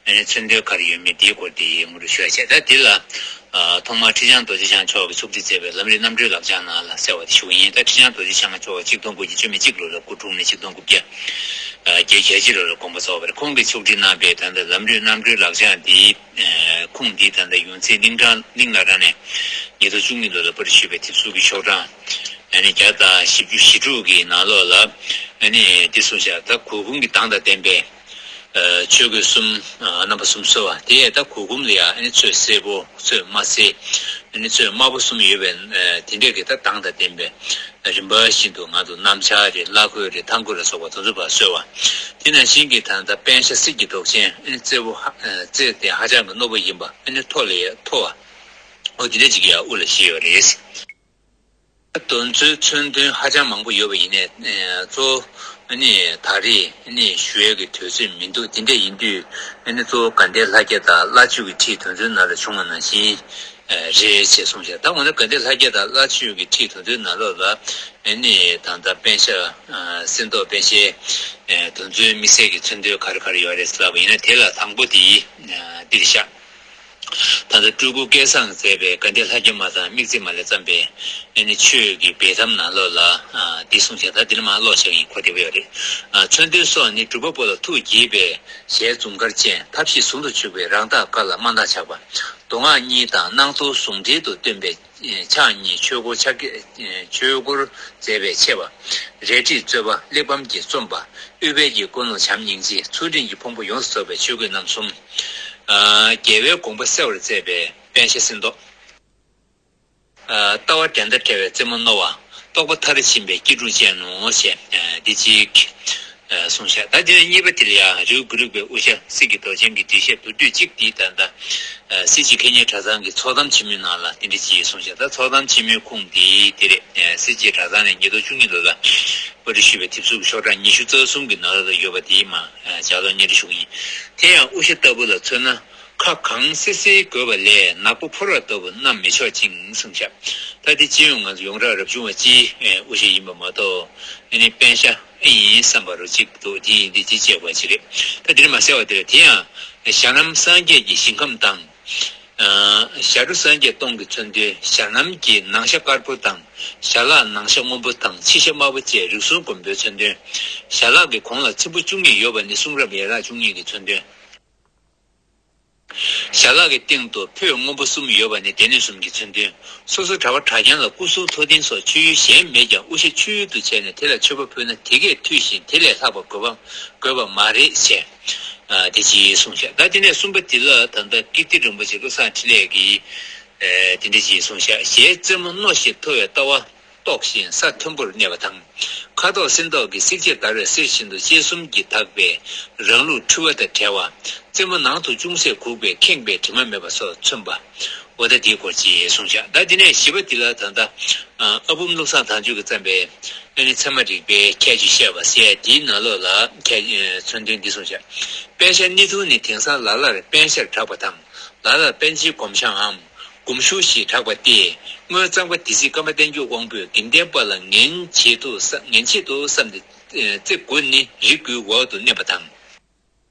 ཨ་ནི་མཚོན་དོན་ག་རེ་ཡོད་མེད་དེའི་སྐོར་དེ་ངོ་སྤྲོད་ཞུ་ཡ་བྱས། ད་འདི་ལ་ཨ་ཐོག་མར་ཁྲི་བྱང་རྡོ་རྗེ་འཆང་མཆོག་གིས་ཚུགས་འདི་མཛད་པའི་ལམ་རིམ་རྣམ་འགྲེལ་ལག་བཅངས་ནང་ལ་གསལ་བ་དེ་ཞུ་གི་ཡིན། ད་ཁྲི་བྱང་རྡོ་རྗེ་འཆང་མཆོག་ཆིག་སྟོང་དགུ་བརྒྱ་བཅུ་མེད་གཅིག་ལོ་ལ་སྐུ་འཁྲུངས་ནས་ཆིག་སྟོང་དགུ་བརྒྱ་ཨ་བརྒྱད་ཅུ་གྱ་གཅིག་ལོ་ལ་དགོངས་པ་རྫོགས་པ་རེད། ཁོང་གིས་ཚུགས་འདི་གནང་པའི་ད་ལྟ་ལམ་རིམ་རྣམ་འགྲེལ་ལག་བཅངས་འདིའི་ཨ་ཁུངས་འདི་ད་ལྟ་ཡོངས་འཛིན་གླིང་ཕྲན་གླིང་བླ་བྲང་ནས་ཉིས་སྟོང་བཅུ་གཉིས་ལོ་ལ་པར་ཞུས་པའི་དེབ་གཟུགས་ཀྱི་ཤོག་གྲངས་ཨ་ནི་བརྒྱ་དང་བཞི་བཅུ་ཞེ་དྲུག་གི་ནང་ལོགས་ལ་ཨ་ནི་འདི་གསུངས་བཞག་ད་གུར་གུམ་གྱི་མདངས་དང་ལྡན་པའི་ཨ་ཆོས་གོས་གསུམ་ཨ་རྣམ་པ་གསུམ་གསོལ་བ། དེ་ཡང་ད་གུར་གུམ་ལ་ཡང་ཨ་ནི་ཚོས་སེར་པོ། ཚོས་དམར་སེར། ཨ་ནི་ཚོས་དམར་པོ་གསུམ་ཡོད་པའི་ཨ་དེ་འདྲས་ཀྱི་ད་མདངས་དང་ལྡན་པའི་རིམ་པ་བཞིན་དུ་ང་ཚོ་གནམ་ལྕགས་རེད། གླ་ཁོལ་རེད། ཐང་གོས་ལ་སོགས་པ་དེ་ཚོ་ཕར་གསོལ་བ། དེ་ནང་བཞིན་གྱི་ད་ལྟ་པཎ་ཞྭ་གསེར་གྱི་མདོག་ཅན། ཨ་ནི་རྩེ་བོ་ཧ་ཨ་རྩེ་དེ་ཧ་ཅང་གི་རྣོ་པོ་ཡིན་པ། ཨ་ནི་མཐོ་ལ་ཡ་མཐོ་བ། འོ་དེ་འདྲས་ཅིག་ཡང་དབུ་ལ་བཞེས་ཡོད་རེད། དེ་ཚོའི་མཚོན་དོན་ཧ་ཅང་མང་པོ་ཡོད་པ་ཡིན་ནའི་གཙོ་བོ་ནི་ད་རེས་ནི་ཞུ་ཡས་ཀྱི་དུས་ཚོད་མི་འདུག་དེ་འདྲ་ཡིན་དུས་ནི་གཙོ་བོ་དགའ་ལྡན་ལྷ་བརྒྱ་དང་བླ་བཅུ་གི་ཁྲིད་དེ་ཚོའི་ནང་ལ་བྱུང་བ་ནང་བཞིན་རེད་ཅེས་གསུངས་བཞག་ད་འོ་ན་དགའ་ལྡན་ལྷ་བརྒྱ་དང་བླ་བཅུ་གི་ཁྲིད་དེ་ཚོའི་ནང་ལོགས་ལ་ནི་ད་ལྟ་པཎ་ཞྭ་གསེར་མདོག་པཎ་ཞྭའི་དེ་ཚོའི་དམིགས་བསལ་གྱི་མཚོན་དོན་ག་རེ་ག་རེ་ཡོད་རེད་ཟེར་ལབ་པ་ཡིན་ན། དེ་ལ་དང་པོ་དེ་འདིར་བཞག་ད་ལྟ་སྤྲུལ་སྐུ་སྐལ་བཟང་མཛད་པའི་དགའ་ལྡན་ལྷ་བརྒྱ་མ་དང་དམིགས་བརྩེ་མ་ལས་བརྩམས་པའི་ཨ་ནི་ཆོས་ཀྱི་སྦས་གཏམ་ནང་ལོགས་ལ་ཨ་འདི་གསུངས་བཞག་ད་འདི་ནས་མར་ཀློག་བྱ་གི་ཡིན། གོ་བདེ་པོ་ཡོད་རེད། ཨ་མཚོན་དོན་སོགས་ནི་སྒྲུབ་པ་པོ་ལ་ཐུགས་དགྱེས་པའི་ཞལ་འཛུམ་དཀར་ཅན། ཐབས་ཤེས་ཟུང་དུ་འཇུག་པའི་རང་རྟགས་དཀར་ལ་དམར་མདངས་ཆགས་པ། མདོ་སྔགས་གཉིས་དང་སྣང་ཚུལ་ཟུང་འབྲེལ་དུ་སྟོན་པའི་ཕྱག་གཉིས་ཆོས་འཁོར་ཕྱག་ཆོས་འཁོར་མཛད་པའི་ཆེ་བ། རལ་གྲིས་གཙོས་པ་གླེགས་བམ་གྱིས་རྩོམ་པ། ཨུཏྤལ་གྱི་ཀུན་སློང་བྱམས་སྙིང་རྗེ། ཚུལ་ཁྲིམས་ཀྱི་ཕུང་པོ་ཡོངས་སུ་རྫོགས་པའི་ཆོས་གོས་རྣམ་གསུམ། ཨ་རྒྱལ་བའི་དགོངས་པ་གསལ་བར་མཛད་པའི་པཎ་ཞྭ་གསེར་མདོག་ཨ་ལྟ་བ་འགྲན་ཟླ་བྲལ་བའི་རྩེ་མོ་རྣོ་བ། རྟོགས་པ་མཐར་ཕྱིན་པའི་སྐྱིལ་ཀྲུང་ཅན་ནོ་ཞེས་ཨ་འདི་གཅིག་ཨ་གསུངས་བཞག་ད་དེ་ནས་གཉིས་པ་དེ་ལ་ཡང་རི་བོ་དགེ་ལུགས་པའི་དབུ་ཞྭ་གསེར་གྱི་མདོག་ཅན་གྱི་འགྲེལ་བཤད་མདོར་བསྡུས་གཅིག་འདི་ད་ལྟ་ཨ་གསེར་གྱི་ཁེ་ཉེན་གྲྭ་ཚང་གི་ཚོགས་གཏམ་ཆེན་མོའི་ནང་ལ་དེ་འདྲ་ཅིག་གསུངས་བཞག་ད་ཚོགས་གཏམ་ཆེན་མོའི་ཁུངས་འདི་དེ་རེད། ཨ་གསེར་གྱི་གྲྭ་ཚང་ནས་ཉིས་སྟོང་བཅུ་གཉིས་ལོ་ལ་པར་ཞུས་པའི་དེབ་གཟུགས་ཤོག་གྲངས་ཉི་ཤུ་རྩ་གསུམ་གྱི་ནང་ལ་ཡོད་པ་དེའི་མ་ཨ་ལྗགས་ཀློག་སྙན་སྒྲོན་ཞུ་གི་ཡིན། དེ་ཡང་དབུ་ཞྭ་ལྟ་བུ་ལ་མཚོན་ན། ཁ་གང་སེ་སེའི་དགོས་པ་ལས་ནག་པོ་ཕོར་བ་ལྟ་བུ་བསྣམས་མི་ཆོག་ཅིང་གསུངས་བཞག་ད་དེ་སྤྱི་ཡོངས་ང་ཚོ་ཡོངས་གྲགས་རབ་བྱུང་བ་སྤྱིའི་དབུ་ཞྭ་ཡིན་པ་མ་གཏོགས་ཨ་ནི་པཎ་ཞྭ་ཨེ་ཡིན་བསམ་པ་རུ་གཅིག་འདུག་དེ་ཡིན་དེ་ཅིག་བཅས་པ་ཅིག་རེད། ད་དེ་ནས་མར་གསལ་བ་དེ་ལ་དེ་ཡང་ཞྭ་ལམ་སངས་རྒྱས་ཀྱི་ཞིང་ཁམས་དང་ ཞྭ་སྒྲོ་སངས་རྒྱས་སྟོང་གི་མཚོན་དོན། ཞྭ་སྣམ་གྱི་ནང་ཤ་དཀར་པོ་དང་། ཞྭ་ལག་ནང་ཤ་སྔོན་པོ་དང་ཕྱི་ཤ་དམར་པོ་བཅས་རིགས་གསུམ་མགོན་པོའི་མཚོན་དོན། ཞྭ་ལག་གི་གོང་ལ་ཚེམ་བུ་བཅུ་གཉིས་ཡོད་པ་ནི་གསུང་རབ་ཡན་ལག་བཅུ་གཉིས་ཀྱི་མཚོན་དོན། ཞྭ་ལག་གི་སྟེང་དུ་ཕོད་སྔོན་པོ་གསུམ་ཡོད་པ་ནི་སྡེ་སྣོད་གསུམ་གྱི་མཚོན་དོན། སོ་སོ་གྲྭ་པ་གྲྭ་རྐྱང་ལ་སྐུ་གསུང་ཐུགས་རྟེན་སོགས་མཆོད་ཡུལ་གཞན་མེད་ཀྱང་དབུ་ཞྭ་མཆོད་ཡུལ་དུ་བྱས་ནས་དེ་ལ་མཆོད་པ་ཕུལ་ན་དེ་གས་འཐུས་ཤིང་དེ་ལས་ལྷག་པ་དགོས་པ་དགོས་པ་མ་རེད་ཅེས། ཨ། དེ་ཅིག་གསུངས་ཤག་ད་དེ་ནས་གསུམ་པ་དེ་ལ་ད་ལྟ་ཀིརྟི་རིན་པོ་ཆེ་བློ་བཟང་འཕྲིན་ལས་ཀྱིས། ཨ། དེ་འདྲ་ཅིག་གསུངས་ཤག་ཞལ་རྩེ་མོ་རྣོ་ཞིང་མཐོ་བའི་ལྟ་བ། རྟོགས་ཤིང་ས་མཐོན་པོར་གནས་པ་དང་། ཁ་དོག་སེར་མདོག་གི་བསྲེག་བཅད་འདར་བའི་གསེར་བཞིན་དུ་ལྕེ་གསུམ་གྱིས་དག་པའི་རང་ལུགས་འཁྲུལ་བ་དང་བྲལ་བ། རྩེ་མོ་ནང་དུ་ཅུང་ཟད་གུག་པའི་ཁེངས་པའི་དྲི་མ་མེད་པ་སོགས་མཚོན་པ། འོ་ད་དེའི་སྐོར་ཅིག་གསུངས་ཤག་ད་དེ་ནས་བཞི་པ་འདི་ལ་ད་ལྟ་ཨ་བུམ་བློ་བཟང་དྭངས་བརྗོད་ཀྱིས་བརྩམས་པའི་ཨ་ནི་ཚད་མ་རིག་པའི་ཁྱད་ཆོས་བཤད་པ་ཟེར་དེའི་ནང་ལོགས་ལ་ཁྱད་མཚོན་དོན་འདི་གསུངས་ཤག་པད་ཞྭ་སྣེ་ཐུང་ནི་དེང་སང་ལ་ལར་པད་ཞྭར་གྲགས་པ་དང་། ལ་ལར་པཎ་ཆེན་སྒོམ་ཞྭའམ་སྒོམ་ཞུ་ཞེས་གྲགས་པ་སྟེ། སྔོན་གཙང་པ་སྡེ་སྲིད་ཀརྨ་བསྟན་འགྱུར་དབང་པོས་དགེ་ལྡན་པ་ལ་ངན་བྱེད་དུ་བསམ་ངན་བྱེད་དུ་བསམས་ཏེ། རྩེ་དགུ་ནི་རི་དགུའི་འོག་ཏུ་གནོན་པ་དང་།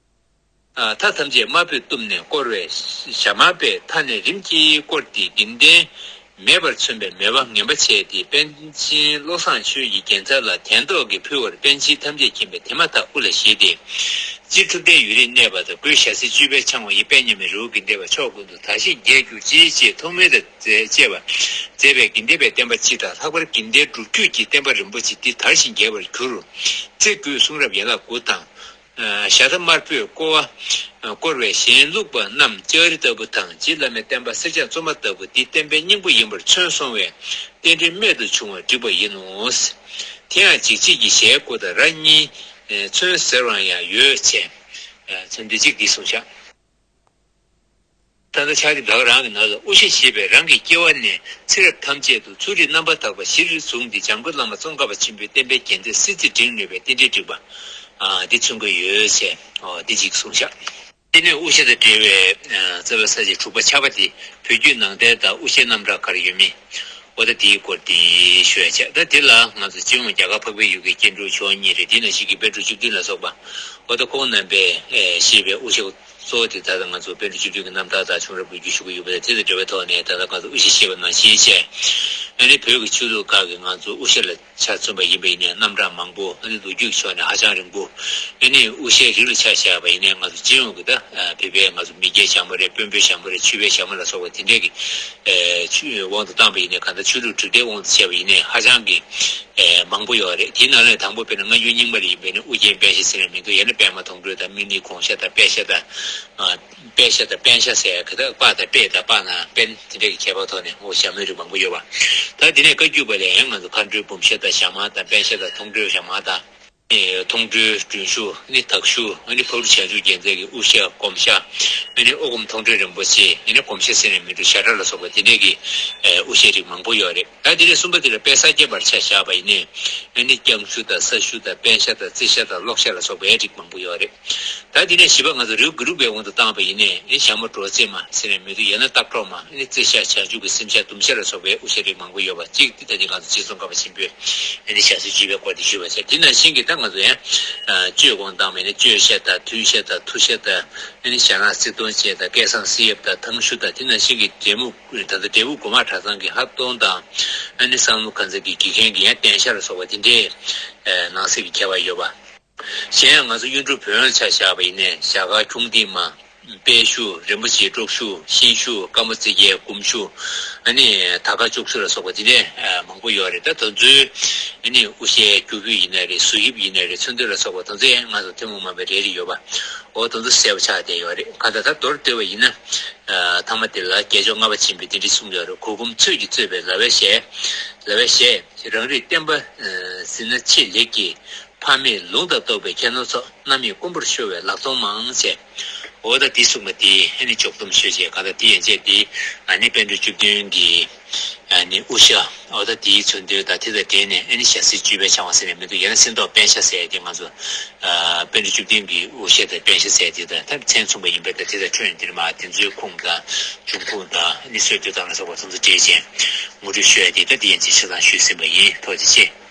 མཐའ་ཐམས་ཅད་དམར་པོས་གཏུབས་ནས་བསྐོར་བའི་ཞྭ་དམར་པས་མཐའ་ནས་རིམ་གྱིས་བསྐོར་ཏེ་དགེ་ལྡན་མེད་པར་མཚོན་པའི་མོས་པ་ངན་པ་བྱས་ཏེ། པཎ་ཆེན་བློ་བཟང་ཆོས་ཀྱི་རྒྱལ་མཚན་ལ་དན་ཏོག་གིས་ཕུལ་བར་པཎ་ཆེན་ཐམས་ཅད་མཁྱེན་པའི་དེ་མ་ཐག་དབུ་ལ་བཞེས་ཏེ། སྤྱིར་ཐུབ་བསྟན་ཡུན་རིང་གནས་པ་དང་སྒོས་ཞྭ་སེར་སྤྱོད་པས་འཆང་བ་ཡི་དཔལ་མཉམ་མེད་རི་བོ་དགེ་ལྡན་པ་ཕྱོགས་ཀུན་ཏུ་དར་ཞིང་རྒྱས་གྱུར་ཅིག་ཅེས་ཐོགས་མེད་དང་བཅས་པ་མཛད་པའི་དགེ་ལྡན་པའི་བསྟན་པ་སྤྱི་དང་ལྷག་པར་དགེ་ལྡན་སྒྲུབ་བརྒྱུད་ཀྱི་བསྟན་པ་རིན་པོ་ཆེ་འདི་དར་ཞིང་རྒྱས་པར་གྱུར། རྩེ་དགུའི་གསུང་རབ་ཡན་ལག་དགུ་དང་། ཞྭ་དམར་པོས་བསྐོར་བ། བསྐོར་བའི་གཞན་ལུགས་པ་རྣམས་ལྕགས་རི་ལྟ་བུ་དང་རྗེ་བླ་མའི་བསྟན་པ་སེར་སྐྱ་བཙོ་མ་ལྟ་བུ་འདི་བསྟན་པའི་སྙིང་པོ་ཡིན་པར་མཚོན་སོང་བས་རྟེན་འབྲེལ་རྨད་དུ་བྱུང་བར་བསྒྲིགས་པ་ཡིན་ནོ། དེ་ཡང་འཇིགས་བྱེད་ཀྱི་ཞྭའི་སྐུ་དང་རྭ་གཉིས་མཚོན་ཟེར་བ་ཡང་ཡོད་ཅེས། མཚོན་འདི་གཅིག་འདི་གསུངས་ཤག་ད་ལྟ་ཕྱག་དེབ་ད་ག་རང་གི་ནང་ལ་དབུ་ཞྭ་ཞེས་པས་རང་གི་སྐྱེ་བ་ནས་ཚེ་རབས་ཐམས་ཅད་དུ་ཚུལ་ཁྲིམས་རྣམ་པར་དག་པ་གཞིར་བཟུང་སྟེ་འཇམ་མགོན་བླ་མ་ཙོང་ཁ་པ་ཆེན་པོའི་བསྟན་པའི་རྒྱལ་མཚན་སྲིད་རྩེར་བསྒྲེངས་ནུས་པའི་རྟེན་འབྲེལ་བསྒྲིགས་པ། ཨ། འདི་མཚོན་གྱི་ཡོད་ཅེས། ཨོ། འདི་གཅིག་གསུངས་ཤག་དེ་ནས་དབུ་ཞྭ་དང་འབྲེལ་བའི་ཨ་རྩ་བའི་ས་བཅད་དྲུག་པ་ཆ་པ་དེ་བོད་བརྒྱུད་ནང་བསྟན་དང་དབུ་ཞྭའི་རྣམ་གྲངས་ག་རེ་ཡོད་མེད། འོ་ད་དེའི་སྐོར་དེ་ཞུ་ཡ་བྱས། ད་དེ་ལ་ང་ཚོ་སྤྱི་ཡོངས་རྒྱ་གར་འཕགས་པའི་ཡུལ་གྱི་སྐྱེ་འགྲོ་ཆོས་དབང་གཉིས་རེད། དེ་ནང་བཞིན་གྱི་པཎ་གྲུབ་བཅུ་བདུན་ལ་སོགས་པ། འོ་ད་ཁོང་རྣམ་པས་ཨེ་བཞེས་པའི་དབུ་ཞྭ་གཙོ་བོ་དེ་ད་ལྟ་ང་ཚོ་པཎ་གྲུབ་བཅུ་བདུན་གྱི་རྣམ་ཐར་དང་བྱུང་རབས་འགུལ་སྐྱོད་ཞུ་གི་ཡོད་པ་དེ་དང་འབྲེལ་བའི་ཐོག་ནས་ད་ལྟ་ང་ཚོ་དབུ་ཞྭ་བཞེས་པ་ནང་བཞིན་བྱས། ཨ་ནི་བོད་ཀྱི་ཆོས་ལུགས་ཁག་གི་ང་ཚོ་དབུ་ཞྭ་ལ་ཆ་མཚོན་པ་ཡིན་པ་ཡིན་ནའི་རྣམ་གྲངས་མང་པོ། ཨ་ནི་ལོ་རྒྱུས་ཀྱི་ཕྱོགས་ནས་ཧ་ཅང་རིང་པོ། ཨ་ནི་དབུ་ཞྭའི་རིགས་ལ་ཆ་བཞག་པ་ཡིན་ནའི་ང་ཚོ་སྤྱི་ཡོངས་ཀྱི་ད་ཨ་བོད་པའི་ང་ཚོ་མི་སྐྱའི་ཞྭ་མོ་རེད། དཔོན་པོའི་ཞྭ་མོ་རེད། ཆོས་པའི་ཞྭ་མོ་ལ་སོགས་པ་དེ་འདྲས་ཀྱི་ཨེ་ཆོས་དབང་དུ་བཏང་བ་ཡིན་ནའི། གང་ལྟར་ཆོས་ལུགས་འབྲུག་སྡེའི་དབང་དུ་བྱས་པ་ཡིན་ནའི་ཧ་ཅང་གི་ཨེ་མང་པོ་ཡོད་རེད། དེའི་ནང་ནས་དང་པོ་དཔེར་ན་སྔ་འགྱུར་རྙིང་མ་ལ་ཡིན་པ་ཡིན་ནའི་དབུ་རྒྱན་པད་ཞྭ་ཟེར་ནས་མི་འདུག་ཡང་ན་པདྨ་མཐོང་གྲོལ་དང་དམིགས་ནི་གོང་ཞྭ་དང་པད་ཞྭ་དང་། ཨ། པད་ཞྭ་དང་པད་ཞྭ་ཟེར་ཡ་གི་ད་པ་དང་པད་དང་པ་ན་པད་དེ་འདྲ་གི་ཁྱད་པར་ཐོག་ནས་འོ་ཞྭ་མོའི་རིགས་མང་པོ་ཡོད་པ། ད་དེ་ནས་བཀའ་བརྒྱུད་པ་ལ་ཡང་ང་ཚོ་མཁའ་འགྲོའི་འབུམ་ཞྭ་དང་ཞྭ་དམར་དང་པད་ཞྭ་དང་མཐོང་གྲོལ་ཞྭ་དམར་དང་། ཨེ། མཐོང་གྲོལ་སྒྲོན་ཞུ། ཨ་ནི་དར་ཞུ། ཨ་ནི་ཕག་གྲུ་བྱང་ཆུབ་རྒྱལ་མཚན་གྱི་དབུ་ཞྭ་སྒོམ་ཞྭ། ཨ་ནི་ཨོ་སྒོམ་མཐོང་གྲོལ་རིན་པོ་ཆེ། ཨ་ནི་སྒོམ་ཞྭ་ཟེར་ནས་མི་འདུག་ཞྭ་སྒྲ་ལ་སོགས་པ་དེ་འདྲས་ཀྱི་ཨེ་དབུ་ཞྭའི་རིགས་མང་པོ་ཡོད་རེད། ད་དེ་ནས་གསུམ་པ་དེ་ལ་དཔལ་ས་སྐྱ་པར་ཆ་བཞག་པ་ཡིན་ནའི། ཨ་ནི་རྐྱང་ཞུ་དང་ས་ཞུ་དང་པད་ཞྭ་དང་རྩི་ཞྭ་དང་གློག་ཞྭ་ལ་སོགས་པའི་རིགས་མང་པོ་ཡོད་རེད། ད་དེ་ནས་བཞི་པ་ང་ཚོ་རི་བོ་གུ་རུ་པའི་དབང་དུ་བཏང་བ་ཡིན་ནའི། ཨེ་ཞྭ་མོ་སྒྲོ་རྩེ་མ་ཟེར་ནས་མི་འདུག་ཡང་ན་སྟག་སྒྲོག་མ། ཨ་ནི་རྩི་ཞྭ། བྱང་ཆུབ་ཀྱི་སེམས་ཞྭ། དུམ་ཞྭ་ལ་སོགས་པའི་དབུ་ཞྭའི་རིགས་མང་པོ་ཡོད་པ་གཅིག་དེ་ད་ནི་ང་ཚོ་རྗེ་ཙོང་ཁ་པ་ཆེན་པོས་ཨ་ནི་ཞྭ་སེར་སྤྱོད་པའི་སྐོར་དེ་ཞུས་པ་བྱས། དེ་ནང་བཞིན་གྱི་ད་ང་ཚོ་ཡང་གཅོད་དབང་བཏང་བ་ཡིན་ན་གཅོད་ཞྭ་དང་མཐུན་ཞྭ་དང་མཐུ་ཞྭ་དང་། ཨ་ནི་ཞྭ་ནག་རྩི་སྟོང་ཅན་དང་སྐལ་བཟང་བསིལ་ཡབ་དང་ཐང་ཤུ་དང་། དེ་ནང་བཞིན་གྱི་འབྲས་སྤུངས། ད་ལྟ་འབྲས་སྤུངས་སྒོ་མང་གྲྭ་ཚང་གི་ཧབ་སྟོང་དང་། ཨ་ནི་བསམ་བློ་ཁ་ཚ་གི་དགེ་རྒན་གྱི་ཡང་གདན་ཞྭ་ལ་སོགས་པ་དེ་འདྲའི་ནང་གསེས་ཀྱི་ཁྱད་པར་ཡོད་པ། གཞན་ཡང་ང་ཚོ་གཡུང་དྲུང་བོན་ལ་ཆ་བཞག་པ་ཡིན་ནའི་ཞྭ་དཀར་ཁྱུང་ལྡིང་མ། དཔལ་ཤུ། རིན་པོ་ཆེའི་དཀྲོག་ཤུ། ཤིང་ཤུ། དཀར་མོ་རྩི་རྐྱལ་སྐུ་ཤུ། ཨ་ནི་དར་དཀར་ལྕོག་ཤུ་ལ་སོགས་པ་དེ་འདྲའི་མང་པོ་ཡོད་རེད། ད་དེ་ཚོའི་ཨ་ནི་དབུ་ཞྭའི་རྒྱུ་སྤུས་ཡིན་ན་རེད། བཟོ་དབྱིབས་ཡིན་ན་རེད། ཚོན་མདོག་ལ་སོགས་པ་དེ་ཚོ་ཡང་ང་ཚོ་ཐུན་མོང་མ་ཡིན་པའི་རེ་རེ་ཡོད་པ། འོ་དེ་ཚོ་གསལ་པོ་ཆགས་བསྡད་ཡོད་རེད། གང་ལྟར་ད་མདོར་བསྡུས་པ་ཡིན་ན། ཨ། ཐ་མ་དེ་ལ་རྒྱལ་མཆོག་ལྔ་པ་ཆེན་པོས་དེ་འདྲ་གསུངས་ཡོད་རེད། གུར་གུམ་ཚོས་ཀྱིས་གཙོས་པའི་ལ་བའི་ཞྭ། ལ་བའི་ཞྭས་རང་རིགས་བསྟན་པ་ཟིན་ན་ཆེས་ལེགས་ཀྱི། ཕ་མེས་ལུང་དང་རྟོགས་པའི་ཁྱད་ནོར་ཚོགས། རྣམ་གཡེང་དཀོན་པོར་ཤོར་བའི་ལག་སྟོང་མང་ཟེར། འོ་ད་འདི་གསུངས་པ་དེ་ཨ་ནི་འཇོག་སྡོམ་ཞུས་བྱས། གང་ལྟར་དེ་ཡན་ཆད་དེ་ཨ་ནི་པཎ་གྲུབ་བཅུ་བདུན་གྱི་ཨ་ནི་དབུ་ཞྭ། འོ་ད་དེའི་མཚོན་དོན་དང་དེ་དང་འབྲེལ་ནས་ཨ་ནི་ཞྭ་སེར་སྤྱོད་པས་འཆང་བ་ཟེར་ནས་མི་འདུག་ཡང་ན་སེར་མདོག་པད་ཞྭ་ཟེར་ཡ་དེ་ང་ཚོ་ཨ་པཎ་གྲུབ་བཅུ་བདུན་གྱི་དབུ་ཞྭ་དང་པད་ཞྭ་ཟེར་ཡ་དེ་དང་ད་མཚན་མཚུངས་པ་ཡིན་པས། ད་དེ་དང་ཁྱོན་ཡོངས་འདིར་མ་དེ་ཚོའི་ཁུངས་དང་འབྱུང་ཁུངས་དང་ཨ་ནི་སྲོལ་གཏོད་སྟངས་ལ་སོགས་པ་དེ་ཚོ་འགྲེལ་བྱས་ངོ་སྤྲོད་ཞུ་ཡ་དེ་ད་དེ་ཡན་ཆད་ཆ་ཚང་ཞུས་ཟིན་པ་ཡིན། ཐུགས་རྗེ་ཆེ།